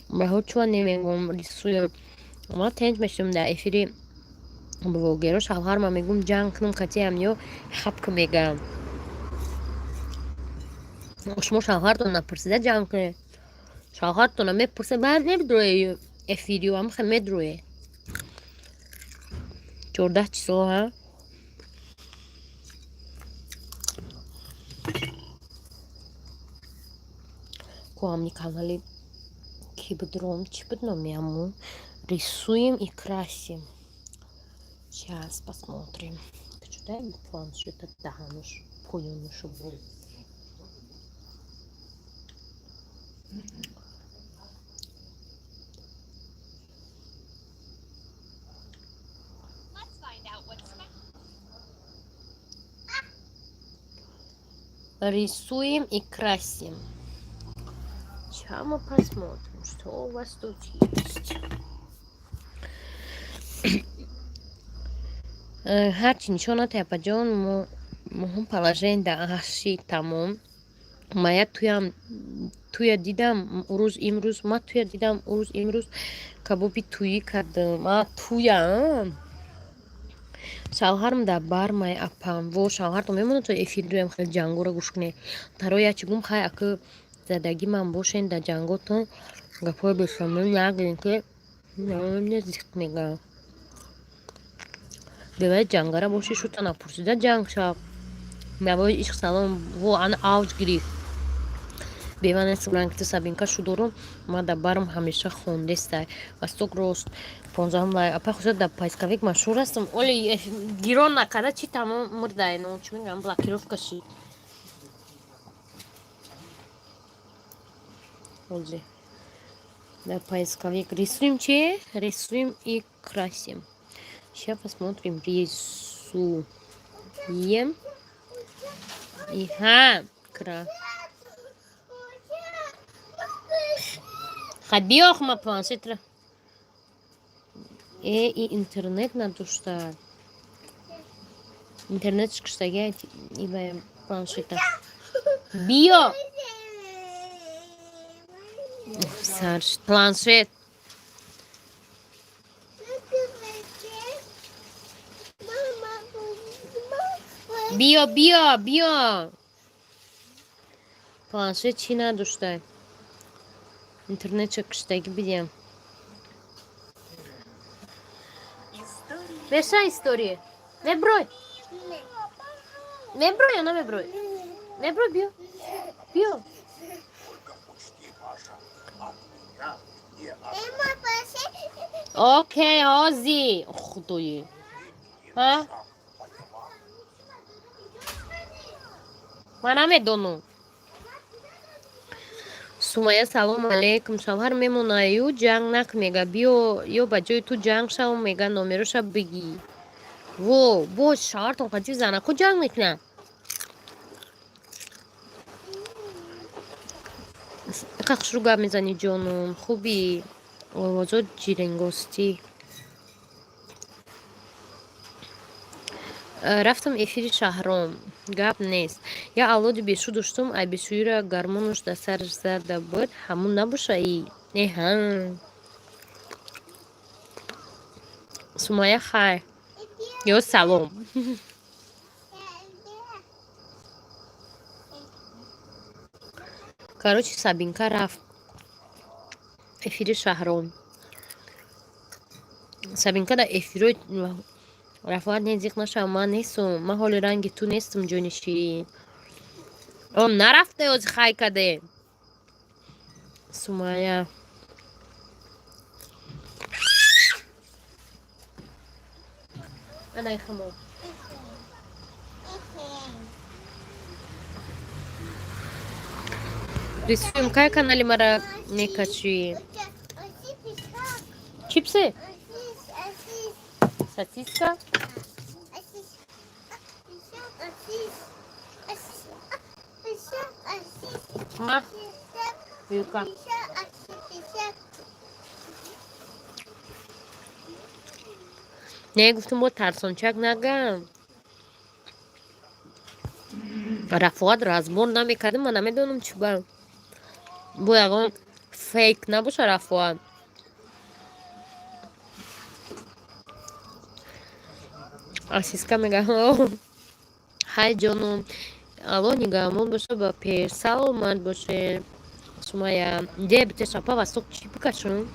баҳо чуа немегум, рисуем. Ма тенҷ мешудам дар эфири блогеро, шавҳарма мегум, ҷанг кунам катиам ё хапка мегам. Шумо шавҳартон напурсида ҷанг кунед. Шавҳартона мепурса, баъд намедроe эфирио, ҳамхе медроe. 14 число, ҳа? Ку ҳамни канали ки будром, чӣ буд номи ҳамун? Рисуем и красим. Сейчас посмотрим. Дай планшета даҳануш поёнушу буд. Let's find out what's Рисуем и красим. Сейчас мы посмотрим, что у вас тут есть. Ҳарчи нишон натая, апаҷон, моҳум положение да аши тамом. Мая туям туя дидам урӯз, имрӯз ма туя дидам, урӯз, имрӯз кабоби туӣ кардам. А туя шавҳарам дар бар май апам во шавҳартон мемонад, то эфир дуям хеле ҷангоро гӯш кунед. Таро ячи гум, хай, ака задагӣ ман бошен, дар ҷанготон гапҳои бешамил нагӯен, ки зиқ мегӯям. Беваи ҷангара боши шута напурсида ҷанг шав. Навои ишқ салом, во ана авҷ гирифт. Бева нестам ранги ту Сабинка шудорум, ма дар барм ҳамеша хондестай. Восток рост 15-ум лай. Апай хусусан дар поисковик машҳур ҳастам. Оли гирон накарда чи тамом мурдай, ну чӣ мегӯям, блокировка шид. Ози. Дар поисковик рисуем чи? Рисуем и красим. Сейчас посмотрим. Рисуем и ха кра. Хай биёх ма планшетра. Э, и интернет надошта. Интернет шикштага и планшета. Биё! Сар планшет. Биё, биё, биё. Планшет чӣ надошта? Интернетша киштагӣ бидиям. Меша история. Меброй. Меброй ё намеброй? Меброй, биё. Биё. Окей, ҳози. Худои. Ҳа? Ман намедонам. Сумая салом алейкум. Шавҳар мемонаю ҷанг нак мега. Биё ё ба ҷои ту ҷанг шавам мега номероша бигӣ. Во, боз шавҳартон қатъи занако ҷанг мекунад. Иқа хушрӯ гап мезанӣ ҷонум. Хуби овозот ҷиренгостӣ. Рафтам эфири Шаҳром. Гап нест. Я авлоди бешу доштум, ай бешӯира гармонуш дар сараш зада буд, ҳамун набоша и? Э ҳа. Сумая хайр. Ё салом. Короче, Сабинка рафт. Эфири Шаҳром. Сабинка дар эфирои рафоат не зиқ нашав, ман нестум, ман ҳоли ранги ту нестум, ҷони ширин. О, нарафте ози хай каде. Сумая. Анай хамо. Рисуем, кай канали мара мекачи? Чипсы? Сосиска? Ма? Вилка. Не, гуфтум бо тарсончак нагам. Рафоат разбор намекардим, ман намедонам чӣ ба. Бо ягон фейк набоша Рафоат. Асиска мега ҳай ҷоном, алло нигаҳбон боша, ба пеш саломат боше. Сумая, де бите шапа восток чӣ бикашам?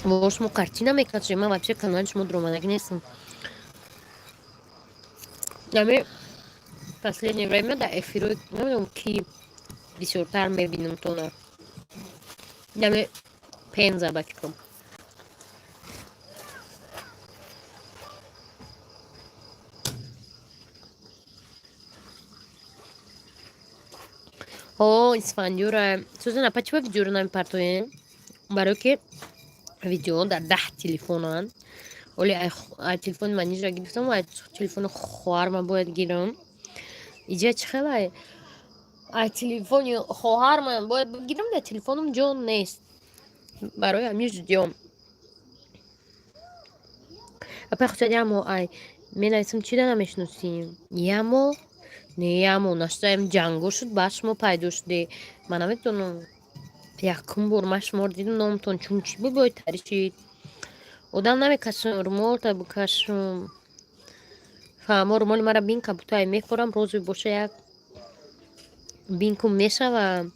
Во шумо картина мекашем, ман вообще канали шумо дуромадагӣ нестам. Ами последнее время дар эфирои намедонам ки бисёртар мебинам тона. Ами Пенза ба фикрам. О, Исфандиёра. Сузан, апа чӣ ба видеоро намепартоем? Барои ки видео дар 10 телефонанд. Оли ай телефони манижа гирифтам, ай телефони хоҳарма бояд гирам. Иҷа чӣ хелай? Ай телефони хоҳарма бояд бигирам, дар телефонам ҷо нест. Барои ҳамин ждём. Апай хусад ямо ай менависам чӣ да намешиносим? Ямо? Не ямо, наштаем ҷанго шуд, баъд шумо пайдо шуде. Ман намедонам. Якум бор ман шуморо дидам, номтон чун чӣ буд бояд таришид. Одам намекашам, румолта бикашам. Фаҳмо румоли мара бин кабутай мехӯрам, розӣ боша як бинкум мешава.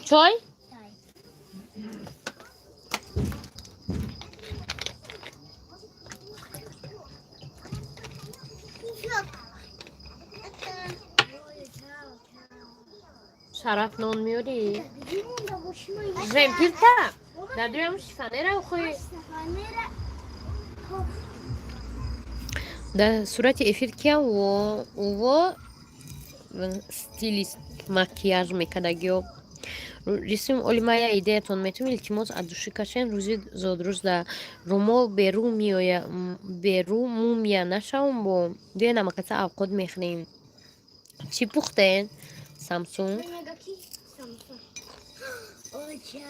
Чой? Шараф, нон меёрӣ? Жемпирта дадуям шифанера охӯи. Дар сурати эфир кия уво стилист макияж мекардагиё рисм. Оли ма я идеятон метум, илтимос, аз души кашен. Рӯзи зодрӯз да румол беру меоя, беру мумия нашавум. Бо дуя намакаса авқот мехӯрем. Чӣ пухтен, Самсунг? Самсунг. Оча.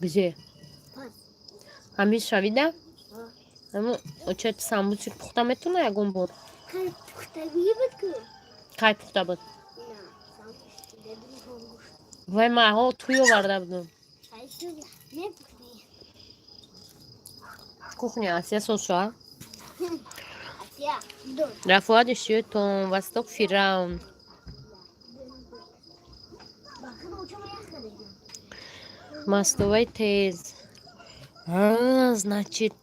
Где? Ҳамин шавида? Оча самбусик пухта метона ягон бор? Кай пухтагӣ буд ку? Кай пухта буд? На, самбусик. Вай, маҳо туй оварда будум. Ай, ту мепухтӣ. Кухня Асия сосуа. Асия, ду. Рафоат ишиётон восток фираун. Бахи оча ма ях кардем. Мастоваи тез. Значит,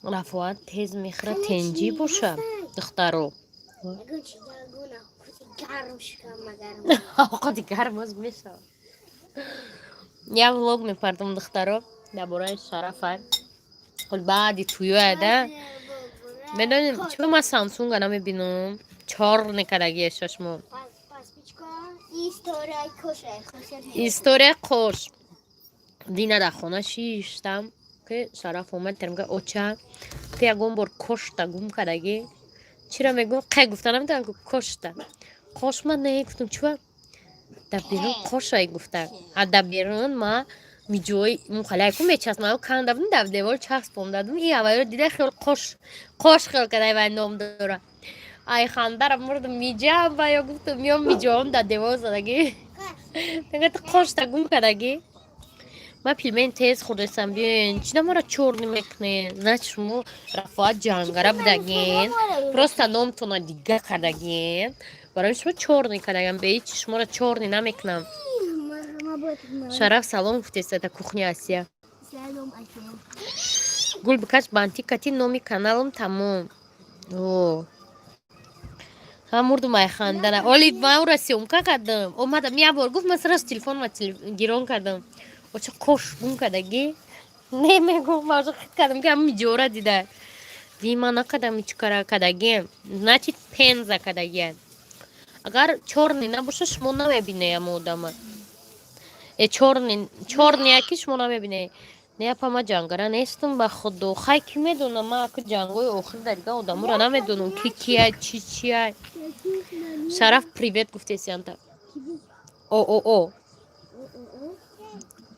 Рафоат тез мехӯра, тенҷӣ боша, духтаро. Ягон чи ягона кути гарм шикам магарм. Овқоти гарм боз мешавад. Як влог мепардом, духтаро, дар бораи Шарафа. Хол баъди туёяда медонем чиба ман Самсунга намебинам, чор некардагие шашмо. Пас пас пичка история коша хосият. История қош. Дина дар хона шиштам, ки Шараф омад, термга: «Оча, ту ягон бор кошта гум кардагӣ?» Чиро мегӯм, қай гуфта наметавонам ку кошта қош. Ман не гуфтам, чува дар берун қошай гуфта. А дар берун ма миҷои мухаляку мечаспам, канда будам, дар девор часпондадум. И аввалро дида, хел қош қош хел кадай, вай ном дора. Ай, хандара мурдам. Миҷам ба ё гуфтам, ё миҷоам дар девор задагӣ. Мега: «Ту қошта гум кардагӣ?» Ман пельмень тез хӯрдастам. Биёен, чӣ намора чёрный мекунед? Значит, шумо Рафоат ҷангара будагин, просто номтона дига кардагин, барои шумо чёрный кардаган. Бе ҳичи шуморо чёрный намекунам. Шараф салом гуфтеста та кухня Асия. Салом, Асия. Гул бикаш, бантик кати номи каналам тамом. О, ҳа, мурдум ай хандана. Оли ман ӯра съёмка кардам, омадам, як бор гуфт, ман сразу телефонма гирон кардам. Оча, кош гум кардагӣ? Не, мегум, ман уже хит кардам, ки ҳам миҷора дида. Ди ман накардам ҳеҷ кара кардагием. Значит, пенза кардагиям. Агар чёрный набоша, шумо намебинед ҳама одама. Э, чёрный, чёрный ки шумо намебинед. Не, апа, ман ҷангара нестам, ба худо. Хай, ки медонам, ман аку ҷангҳои охир дар дига одаморо намедонам, ки кия, чи чия. Шараф привет гуфтеси анта. О, о, о.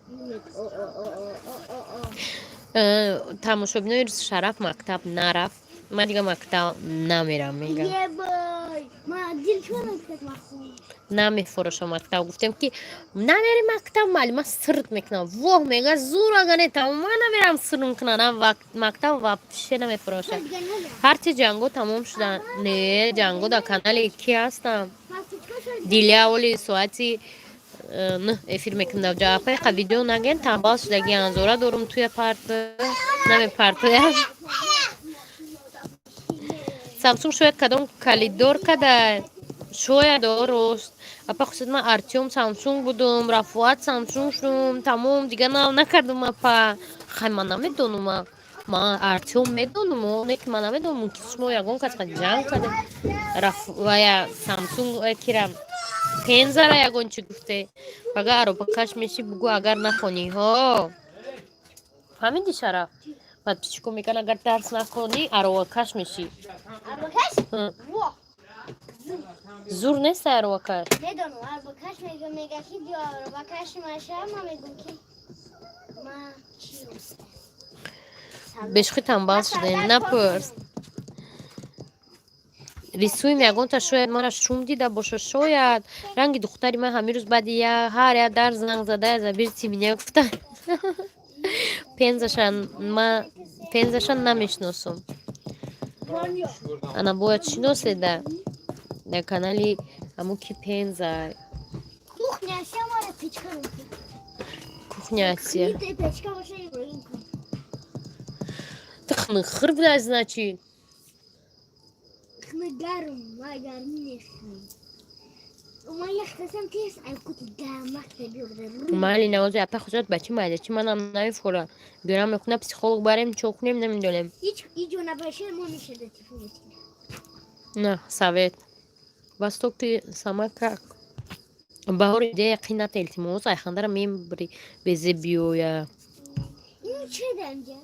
Нет, о, о, о, о, о, о, о. Тамошобинои, Шараф мактаб нарафт. Ман дига мактаб намерам, мегам. Ебой! Ма дил чӣ мекунад махун? Намефорошам мактаб. Гуфтем, ки намери мактаб, муаллима сирт мекунам. Воҳ, мега, зур, ага не, тамом, ман намерам, сир мекунам мактаб, вообще намефорошам. Ҳарчи ҷанго тамом шудан. Не, ҷанго дар канали ки ҳастам. Диля оли соати 9 эфир мекунам. Ҷавапай қа видео наген, тамбал шудаги анзора дорум, туя парт намепартоям. Самсунг шояд кадом калидор када, шояд, о, рост. Апа хусуд, ман Артём Самсунг будум, Рафоат Самсунг шудум, тамом, дига нав накардум, апа. Хай, ман намедонум, ман Артём медонум, о, не ки ман намедонум, мумкин шумо ягон кас ҷанг карда. Рафая Самсунг кира пензара ягон чӣ гуфте. Пага аробакаш меши, бугӯ, агар нахонӣ, ҳо. Фаҳмидӣ, Шараф? Подписчико мегӯянд, агар дарс нахонӣ, аровакаш мешӣ. Арбакаш? Во! Зур нест аровакаш? Медонам, арбакаш мега, мега ки биё арбакаш маша, ма мегум ки ма чӣ рост. Бешухӣ тамбал шудаем, напурс. Рисуем ягонта, шояд мара шум дида боша, шояд ранги духтари ман ҳамин рӯз баъди я ҳар як дар занг зада, заберите меня гуфта. Пензаша ма пензаша намешиносам. Ана бояд шиноседа дар канали ҳамун ки пенза. Кухня. Печка мумкин. Кухня Асия. Печка боша, Иброҳим кун. Ты хнхр буда, значит. Хна гарм, ма гармӣ нехм. Ма яхтасам тез ай кути гармак биёрда. Майли, навози апа хусрат бачи майда чи манам намефура. Биёрам мекуна психолог барем, чо кунем, намедонем. Ҳеҷ иҷо набаша мо мешада телефон. На, совет. Восток, ты сама как? Баҳор, идея қината, илтимос, айхандара мебри безе биёя. Ин че данҷа?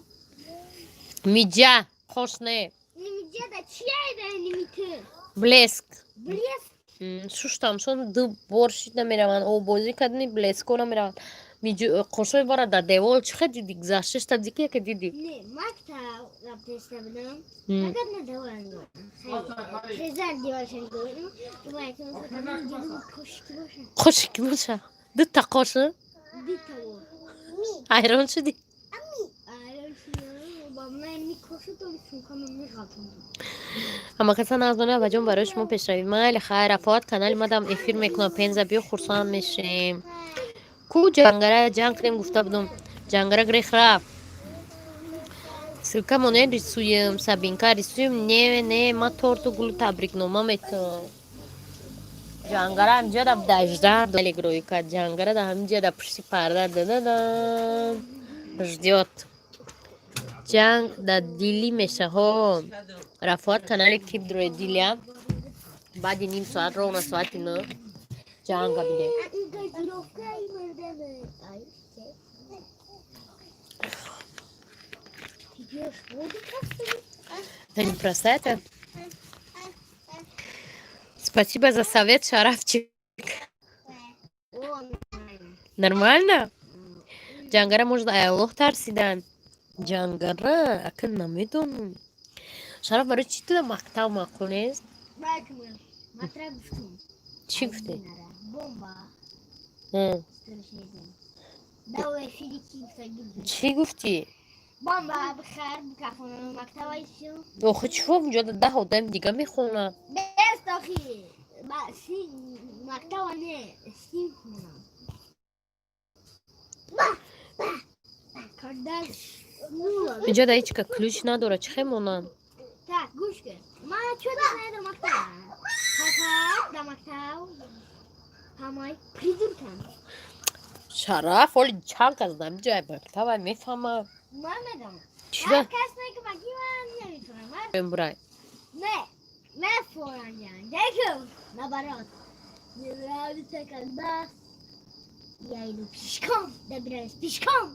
Миҷа, қош не. Нимиҷа да чи айда нимиту? Блеск. Блеск. Шуштам, шон ду бор шид намераванд. Обозӣ кардани блеско намераванд. Қошои бара дар девол чӣ хел диди? Гузашташта диди, яке диди? Не, мактаб рафтеста будам. Агар надаванд. Хезар деволшан гӯям. Кошки боша. Қоши боша. Дута қошы? Дита бо. Ҳайрон шудӣ? Айрон шудам. Ба ман ми коши то сумкама меғалтам. Ҳама каса наздони абаҷон барои шумо пешравӣ. Майли, хайр, Рафоат канали мадам эфир мекунам, пенза биё, хурсанд мешем. Ку ҷангара ҷанг кунем гуфта будум. Ҷангара грех рафт. Ссылка монед рисуем, Сабинка рисуем. Не, не, ма торту гулу табрикнома метавам. Ҷангара ҳамҷа да дажда далегрои кард. Ҷангара да ҳамҷа да пушти парда дададан ждёт. Ҷанг да дилӣ меша ҳо. Рафоат канали кибдрои дилия. Баъди ним соат, ровно соати 9 ҷанга бидем. Ин газировка и мардаме. Ай, се. Ты пьешь воду просто? Это не просто это. Спасибо за совет, Шарафчик. О, нормально. Нормально? Ҷангара может ай Аллоҳ тарсидан. Ҷангара, ака намедонам. Шараф, барои чӣ туда мактаб маъқул нест? Бакмы. Матра гуфтум. Чӣ гуфтӣ? Бомба. Страшный. Да, эфири ки гуфтагӣ. Чӣ гуфтӣ? Бомба бихар, бикафона мактаба и всё. Охи чӣ унҷо 10 одам дига мехонад? Нест охи. Ба си мактаба не, сим хонам. Ба, ба, когда нула. Инҷо да ҳеҷ ка ключ надорад, чӣ хел монанд? Так, гӯш кун. Ма чё да надорам мактаба? Фақат да мактаб ҳамаи придуркам. Шараф, оли чанд кас дар ҷои мактаба мефаҳмам. Ман медонам. Чӣ да? Ҳар кас меги баги ман наметонам. Ман Брай. не, мефорам ҷан. Декум, наоборот. Мне нравится, когда я иду пешком, добираюсь пешком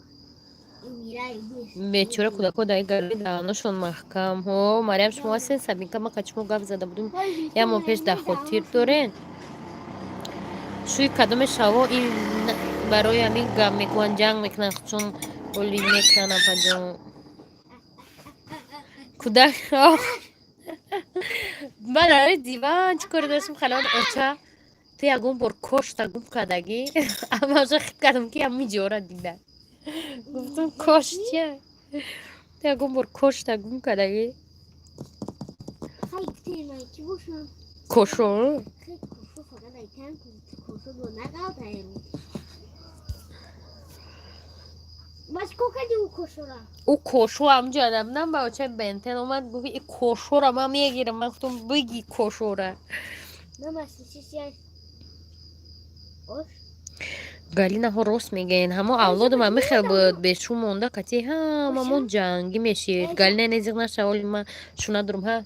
и умираю быстро. Бечора кӯдакҳо дар гари даҳонашон маҳкам. Ҳо, Мариям, шумо ҳастед? Сабинка, ма качмо гап зада будем. Як моҳ пеш дар хотир дорен? Шӯи кадоме шаво ин барои ҳамин гап мекунанд, ҷанг мекунанд, чун оли мекунанд, апаҷон. Кӯдак ман дар диван чӣ коре доштам, халон оча ту ягон бор кошта гум кардагӣ? Ама уже хит кардам, ки ҳамин ҷора дида. Гуфтам, кош чия? Ту ягон бор кошта гум кардагӣ? Хай, гуфтем, ай, чӣ бошам? Кошо? Хай, кошо фақат айтам, кошо бо нағалтаем. Ба чӣ кор кардӣ ӯ кошора? Ӯ кошо ҳамҷо набудам, ба очаи бентен омад, гуфт, и кошора ман мегирам. Ман гуфтам, биги кошора. Намаси чиз я ош? Галинаҳо рост мегӯянд, ҳамо авлодам ҳами хел буд, бешу монда кати ҳамамон ҷангӣ мешид. Галина, незиқ наша, оли ман шу надорам, ҳа.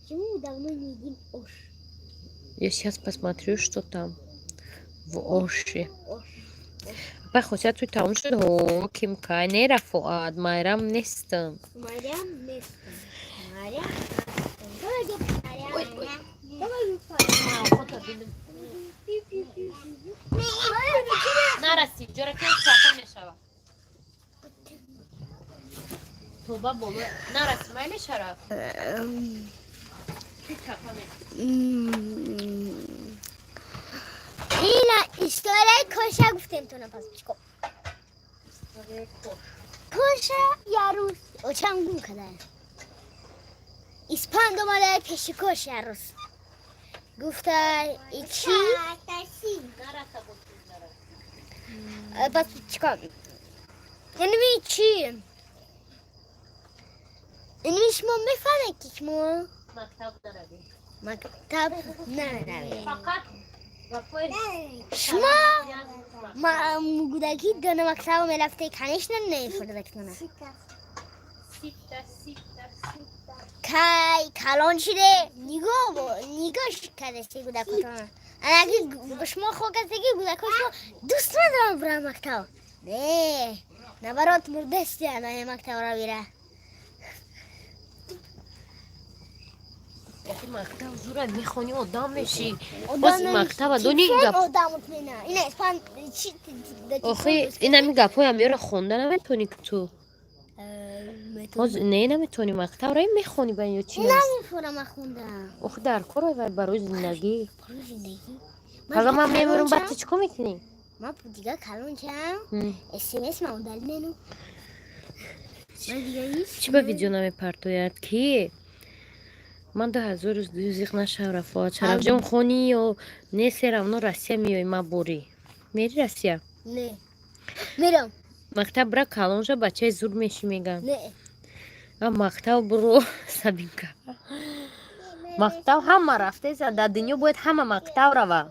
Почему мы давно не едим ош? Я сейчас посмотрю, что там в оше. Ош. Апай хосият туй тамом шуд, ҳо, ким кай не Рафоат, Майрам нестам. Марьям нестам. Марьям нестам. Давай, Марьям. Давай, Марьям. Нараси, ҷора ки чапа мешава. Тоба боло нараси, майли, Шараф. Чапа мешава. Ина историяи коша гуфтем тона пас чико. Коша ярӯз очам гум кардаа. Испанд омада пеши кош ярӯз. Гуфта, и чӣ? Пас чикор? Инми чӣ? Инми шумо мефаҳмед, ки шумо Мактаб наравӣ. Мактаб наравед. Фақат гапои Шумо кӯдакӣ дона мактаб мерафте, конечно, нефурдактона. Сита, сита, сита. Кай калон шиде, нигоҳ нигоҳ кардасти кӯдакотона. Анаки шумо хо кардеги, кӯдако шумо дӯст надорам бирам мактаб. Не, наоборот, мурдасти ана мактаб ра бира. Мактаб зура, мехонӣ, одам мешӣ. Боз мактаба дони гап. Одамут мена. Ина испан чи? Охи, инами гапҳоям ёра хонда наметонӣ ту. Ҳоз не, наметонӣ. Мактаб раи мехонӣ ба ё чи? Намефурам хонда. Охи, дар кор вай барои зиндагӣ. Барои зиндагӣ. Пага ман мемирам, баъд ту чӣ кор мекунӣ? Ман дига калон чам, смс ма удалить мену. Ман дига ҳеҷ. Чӣ ба видео намепартояд, ки ман 2002 зиқ нашав. Рафоат Шарафҷон, хонӣ ё не, все равно Россия меои. Ма борӣ мери Россия? Не. Мерам. Мактаб бира, калон ша, бачаи зур мешӣ, меган. Не. А мактаб буро, Сабинка, мактаб ҳама рафтеса. Дар дунё бояд ҳама мактаб рава.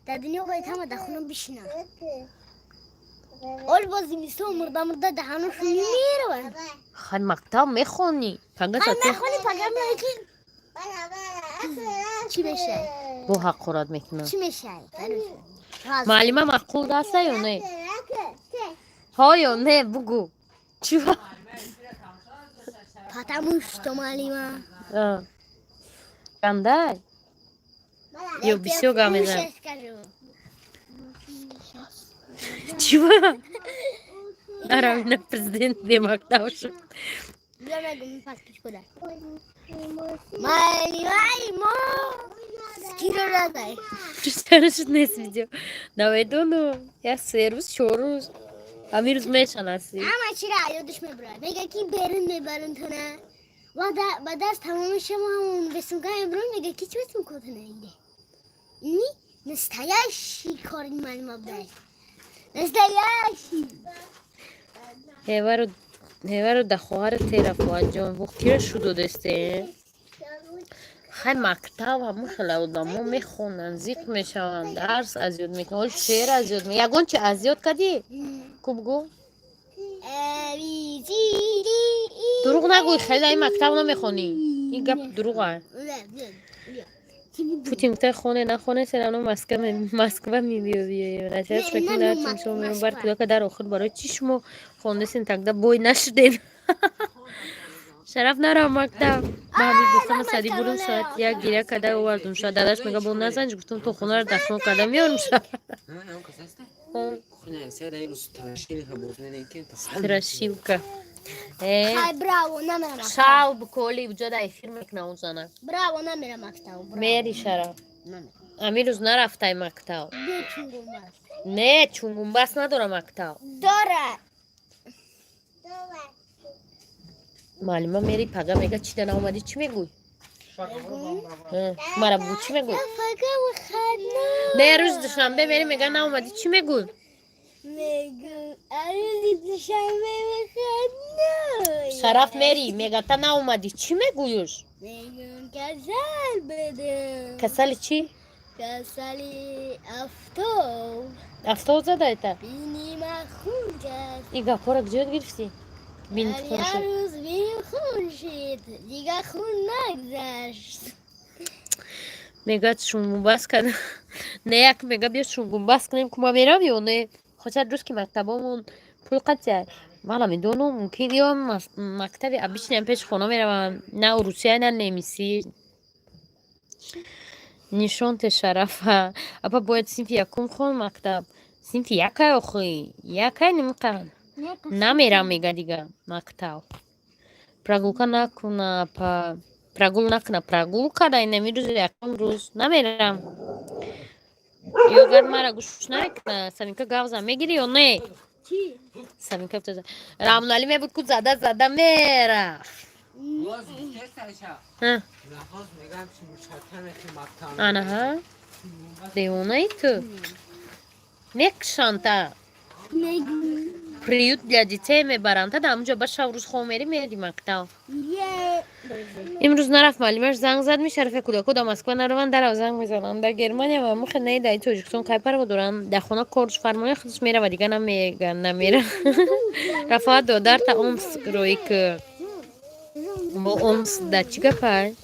Дар дунё бояд ҳама дар хона бишинанд. Ол боз зимистон мурда мурда даҳаношон мераванд. Хай, мактаб мехонӣ пага. Хай, мехонӣ, пага меои, ки чӣ мешавад? Бо ҳақорат мекунам. Чӣ мешавад? Маълима маъқул даста ё не? Ҳо ё не, бугӯ, чӣ? Потому что маълима Гандай ё бисёр гап мезанад? Сейчас скажу. Чӣ? Аравина президент бемактаб шуд. Бیا мегум подписчик да. Маълимаи мо скиро разай. Чаро шуд нест видео? Намедонам, як 3 рӯз, 4 рӯз, ҳамин рӯз мешанаси. Ҳама чира ёдаш мебурад. Мега, ки берун мебарам тона. Ва ба дарс тамоми шумо ҳамон бесумка мебурам, мега, ки чӣ бесумкатона иде. Ни настоящий кори маълима будай. Настоящий. Ҳевару ҳевару да хоҳари те, Рафоатҷон, кира шу додесте? Хай, мактаб ҳамун хела одамо мехонанд, зиқ мешаванд, дарс аз ёд мекунанд, ҳоли шеър аз ёд, ягон чи аз ёд кардӣ? Ку, бугӯ. A, B, C, D, E. Дурӯғ нагӯй, хеле ин мактаб намехонӣ, ин гап дурӯға. Путин гуфта, хоне нахоне, все равно Москва мебиёбӣ. Насиҳат мекунад, шумо мебар кӯдака. Дар охир барои чӣ шумо хондесин, тогда бой нашудед? Шараф нарав мактаб. Ба ҳамин гуфтам, сади бурум, соат 1 гиря карда овардум. Шояд дадаш мега, бо назанҷ, гуфтам, то хонаро дастмол карда меорум. Шараф страшилка. Хай, браво, намерам мактаб. Шав буколи уҷада эфир мекунам он зана. Браво, намерам мактаб. Браво. Мери, Шараф. Ҳамин рӯз нарафтай мактаб. Не, чунгумбас. Не, чунгумбас надора мактаб. Дора. Маълима мери пага, мега, чӣ да наомадӣ, чӣ мегӯй? Мара бугӯ, чӣ мегӯй? Пага выходной. Не, рӯзи душанбе мери, мега, наомадӣ, чӣ мегӯй? Мегу, рӯзи душанбе выходной. Шараф, мери, мега, та наомадӣ, чӣ мегӯюш? Мегум, касал будам. Касали чӣ? Касали афтоб. Афтоб задаета? Бинима хун кард. И гапҳоро куҷо ёд гирифтӣ? Бинит хун Як шуд. рӯз биним хун шид. Дига хун нагзашт. Мегӯяд, шунгумбас кард. Не, як мега, биё шунгумбас кунем, ку ма мерам ё не? Хотя рӯз ки мактабомон пул қатия, ман намедонам, мумкин ё мактаби обычный ам пеши хона меравам, на русия, на немисӣ. Нишонте, Шарафа. Апа, бояд синфи якум хон мактаб. Синфи якай, охи якай немиқа намерам, мега, дига мактаб прогулка накуна, апа, прогул накуна. Прогул када, инами рӯзи якум рӯз намерам. Ё гар мара гӯш намекуна. Саминка, гавза мегирӣ ё не? Саминка гуфта, Рамналӣ мебуд, ку зада зада мерафт. باز گفته. Ҳа. لحاظ میگم چی مشتمه که مکتب. Анаҳа, девонаи ту, мекушанта. Мегӯ. Приют для детей мебаранд, та дар ҳамунҷо ба шав рӯз хоб мери, мери мактаб. Е. Имрӯз нарафт, муаллимаш занг зад, мешарафе кӯдако дар Москва нараванд, дарав занг мезананд. Дар Германия ва мухе не, дар Тоҷикистон кай парво доранд, дар хона корш фармоя худаш мерава, дига намега, намера. Рафоат додарта Омск рӯи ки бо Омск да чӣ гапай?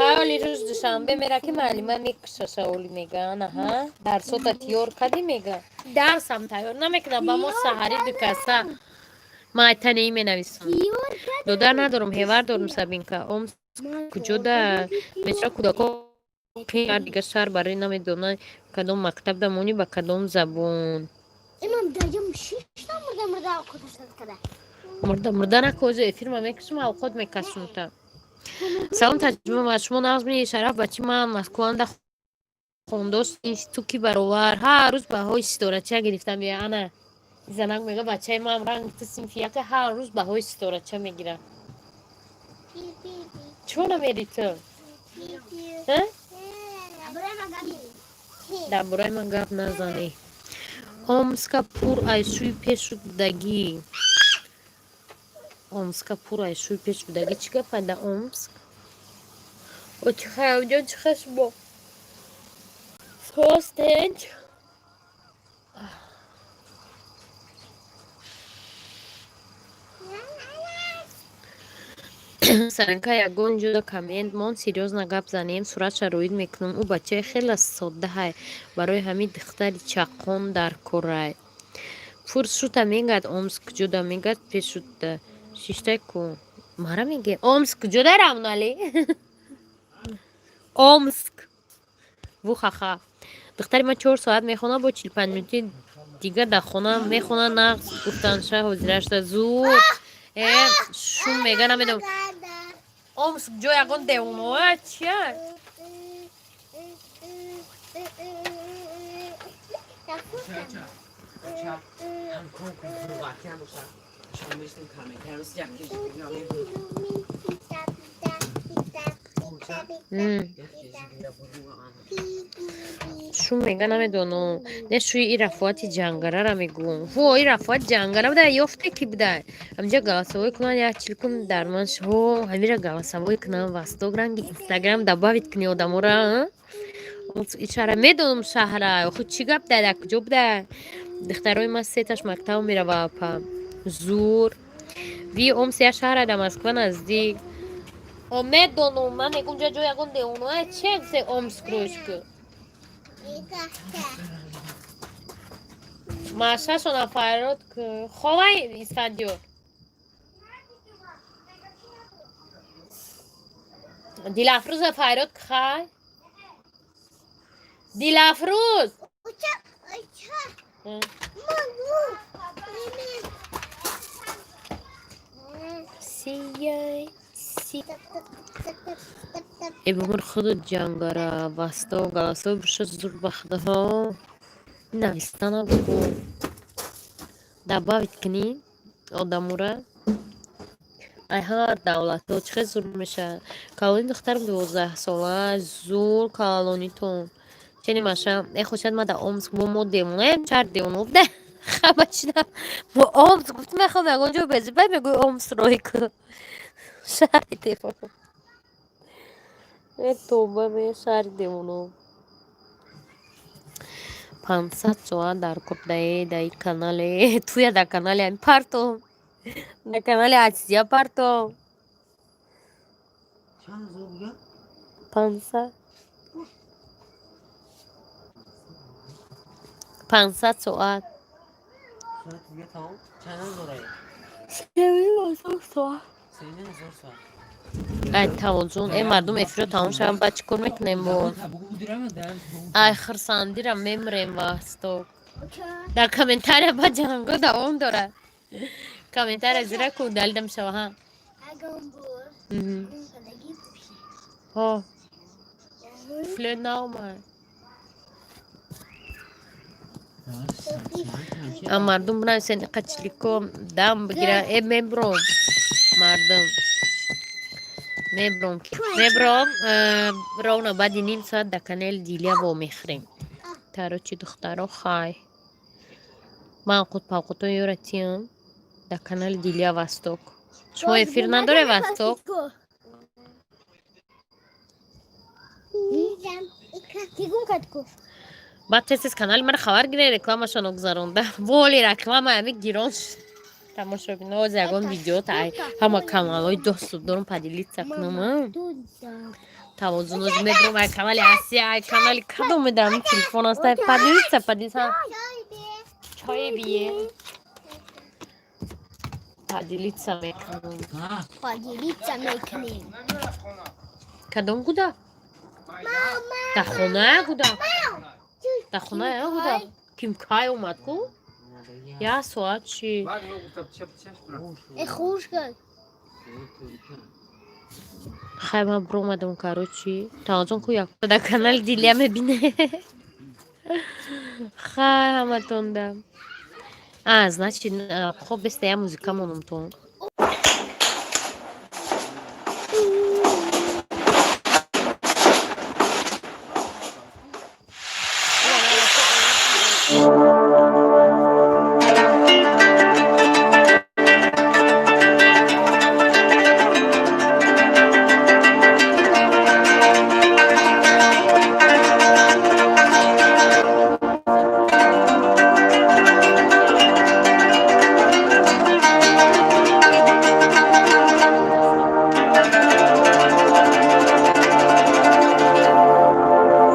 Ҳоли рӯз душанбе мера ки муаллима мекуша, шаоли мега, анаҳа дарсота тиёр кадӣ, мега, дарсам тайёр намекунам, ба мо саҳари дукаса майтанеи менависам. Додар надорум, ҳевар дорум. Сабинка, Омск куҷо да? Бечора кӯдако дига шаҳр барои намедонад кадом мактаб дамонӣ, ба кадом забон. Имам даҷам шишта мурда мурда овқоташ када. Мурда мурда накозо, эфирма мекашум, авқот мекашумта. Салом, таҷриба ва шумо нағзми, шараф бачи ман Москванда хондост, институт ки баровар, ҳар рӯз баҳои ситорача гирифта мея. Ана занак мега, бачаи ман ранг ту синфи яка, ҳар рӯз баҳои ситорача мегира. Чо намери ту? А? Дар бораи ман гап назанӣ. Омска пур ай шӯи пешу будагӣ. Омска пур ай шӯи пеш будагӣ, чӣ гапа да Омск? Очихаёҷон, чӣ хашбо состенч. Саринка, ягон ҷода коммент мон, серьёзно гап занем, суратша роид мекунам. Ӯ бачаи хеле соддаҳай, барои ҳамин духтари чаққон дар корай. Пур шута мегӯяд, Омск куҷода мегӯяд, пешута шиштай ку мара меге, Омск куҷода, равнали Омск вухаха. Духтари ман 4 соат мехона, бо 45 минути дига дар хона мехона. Нағз гуфтанша ҳозирашда зуд э шум мега, намедонам, Омск ҷо ягон девоноа чия? ҳамкор кун, вақти ҳам боша, шом мешинем, комментар рӯз якеш. Шум мега, намедонам, не, шӯи и Рафоати ҷангарара мегӯм. Во, и Рафоат ҷангара буда, ёфте ки буда, ҳаминҷа голосовой кунан, як чил кун дар ман ҳо, ҳамира голосовой кунам, васток ранги Инстаграм добавить куни одамора. Ишара медонам шаҳра, охи чӣ гап да, дар куҷо буда? Духтарои ман сеташ мактаб мерава, апа, зур. Ви Омс як шаҳра дар Москва наздик. О, медонам, ман мегӯм, ҷа ҷо ягон девоноа че се Омск рӯшку машашона фарёд ку, ховай Исфандиёр. Дилафрӯза фарёд ку, хай, Дилафрӯз. Сияй си эбумур худу ҷангара васто голосовой буша, зур бахдаҳо навистана бугу, добавить кунӣ одамура ай ҳар давлатҳо, чӣ хел зур мешавад. Калони духтарам 12-сола, зур калонитон чени маша э хошад ма да Омск, бо мо девонаем, чар девона буда, хаба чина мо Омск гуфтим, мехоҳам ягон ҷо безибай, мегӯй Омск рой ку, шаҳри девона. Э тоба, ме шаҳри девоно. 500 соат дар курдае даи канале туя, дар канале ами парто, дар канали Атсия парто. Чанд зор буга? 500, 500 соат. Соат дига тамом, чанд ҳазорае? 3000 соат. 3000 соат. Ай тавозун, э мардум, эфиро тамом шавам, баъд чӣ кор мекунем бо? Ай хурсандира мемрем, васток. Дар комментария ба ҷанго давом дорад. Комментария зира ку далида мешава, ҳа. Ҳо. Фле наомад. А мардум бинависен, иқа чилико дам бигира, э мебром мардум. Мебром, мебром ровно баъди ним соат дар канали Дилия вомехӯрем. Короче, духтаро, хай, ман қутпалқутои ёра тиям дар канали Дилия Восток. Шумо эфир надоре, Восток? Ки гум кард ку? Баъд тез тез канали мара хабар гире, рекламашон гузаронда. Воли, реклама ами гирон шуд. Тамошобино, оз ягон видео та ҳама каналҳои доступ дорум, поделиться кунам. Тавозун оз мебурам ай канали Асия, ай канали кадом медам, телефон аст, ай поделиться, поделиться. Чое бие. Поделиться мекунам. Поделиться мекунем. Кадом гуда? Дар хона гуда. Дар хона я гуда. Ким кай омад ку? Я соат чи? Э, хуш кард. Хай, ман биромадам, короче. Тавозун ку як дар канали Дилия мебине. Хай, ҳаматонда. А, значит, хоб беста, я музыка монум тон.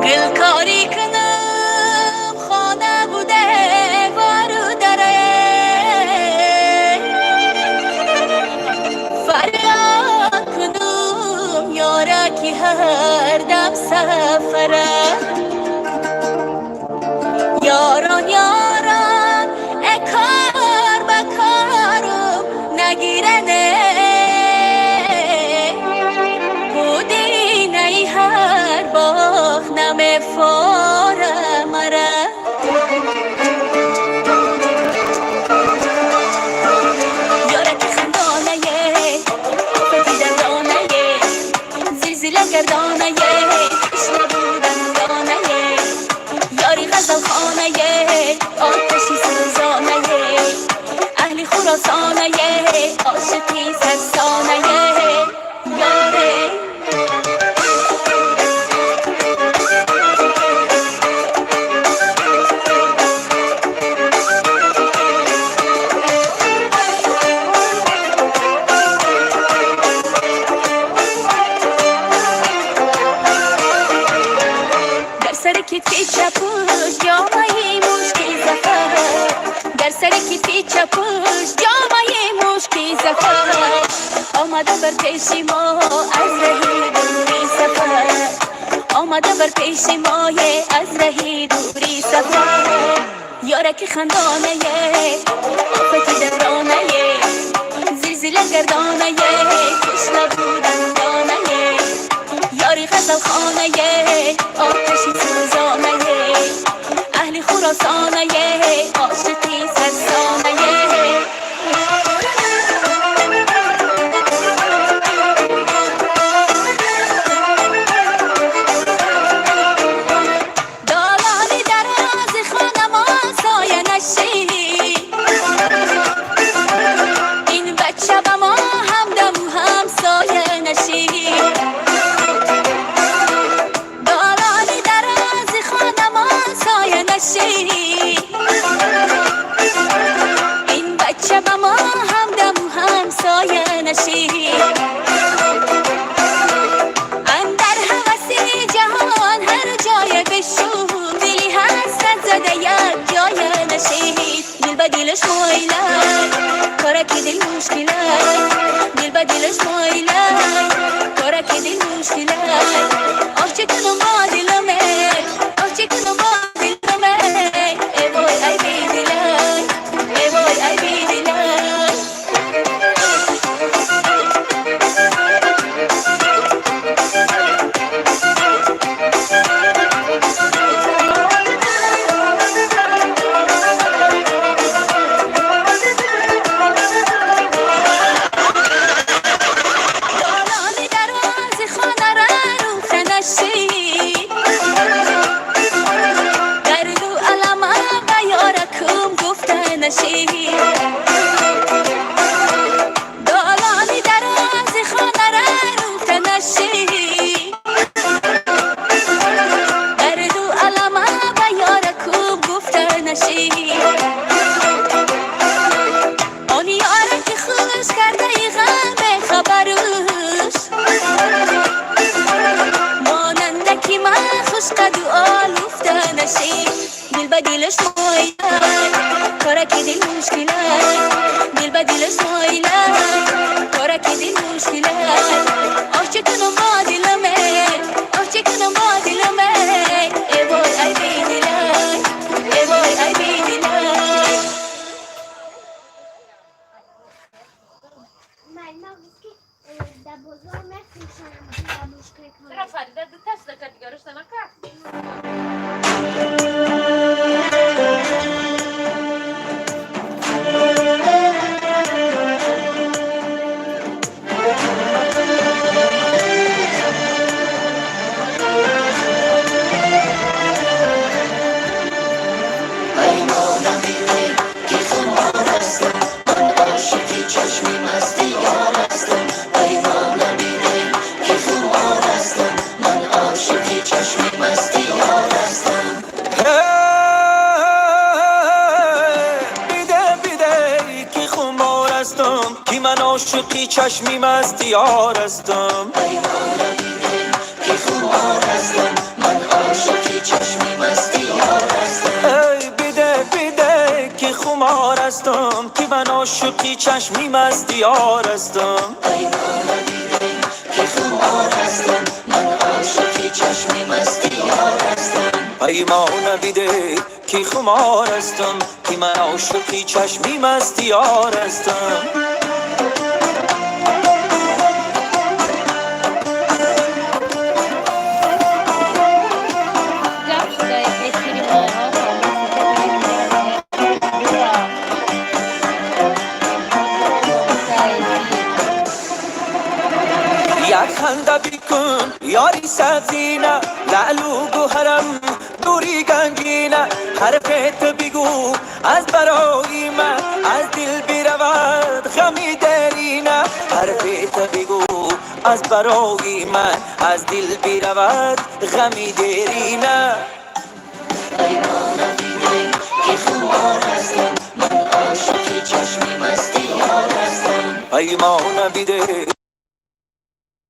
Гулкорӣ кунам, хона буда вору даре, фарёд кунам, ёра ки ҳар дам сафара. Ёрон, ёрон, э кор ба корум нагиране, пудинаи ҳар боғ намефора мара. Ёраки хандонае, офати давронае, зилзила гардонае, тишна будан донае, ёри ғазалхонае, оташи сӯзонае, аҳли хуросонае, ошиқи сарсонае, ёре. Дар сари китфи чапуш ҷомаи мушки зафар, дар сари китфи чапуш ҷомаи мушки зафар, омада бар пеши мо аз раҳи дури сафар, омада бар пеши мое аз раҳи дури сафар. Ёраки хандонае, офати давронае, зилзила гардонае, тишна будан донае, ёри ғазалхонае, оташи сӯзонае, аҳли хуросонае, ошиқи сарсонае. Долони дарози хонамо соя нашӣ, ин бача ба мо ҳамдаму ҳамсоя нашӣ. Долони дарози хонамо соя нашӣ, ин бача ба мо ҳамдаму ҳамсоя нашӣ. Андар ҳаваси ҷаҳон ҳар ҷое бишӯ, дили ҳасрат зада як ҷоя нашид. Дил ба дилаш моилай, кораки дил мушкилай, дил ба дилаш моилай, кораки дил мушкилай. Оҳ, чӣ кунам бо диламе, оҳ, чӣ кунам бо диламе, э вой, ай бедилай, э вой, ай бедилай. نشید دالانی دراز خانه را روفته نشید درد و علمه به یار کوب گفته نشید آن یاره که خوش کرده ای غم خبروش ماننده که من خوش قد و آلوفته نشید دل به دلش مایلک کارکی دل مشکلک دل به دلش مایلک کارکی دل مشکلک آه چه کنم با دلمه آه چه کنم با دلمه ای وای ای بی دلک ای وای ای بی دلک. Муаллима гуфт, ки дар бозор мефурӯшанд бабушка. Чаро Фарида дута шуда кард, дигарашта накард? بیده بیده که خمار هستم که من عاشقی چشمی مستی یار هستم. ای بیده بیده که خمار هستم که من عاشقی چشمی مستی یار هستم. پیمانه بیده که خمار هستم که من عاشقی چشمی مستی یار هستم. Ҷамъ шуда эфири мо саломат. Дура. Як ханда бикун ёри сабзина лаълу гӯҳарам дури ганҷина ҳарфет бигӯ аз барои ман аз дил биравад ғами дерина ҳарфет бигӯ аз барои ман аз дил биравад ғами дерина. Паймона биде.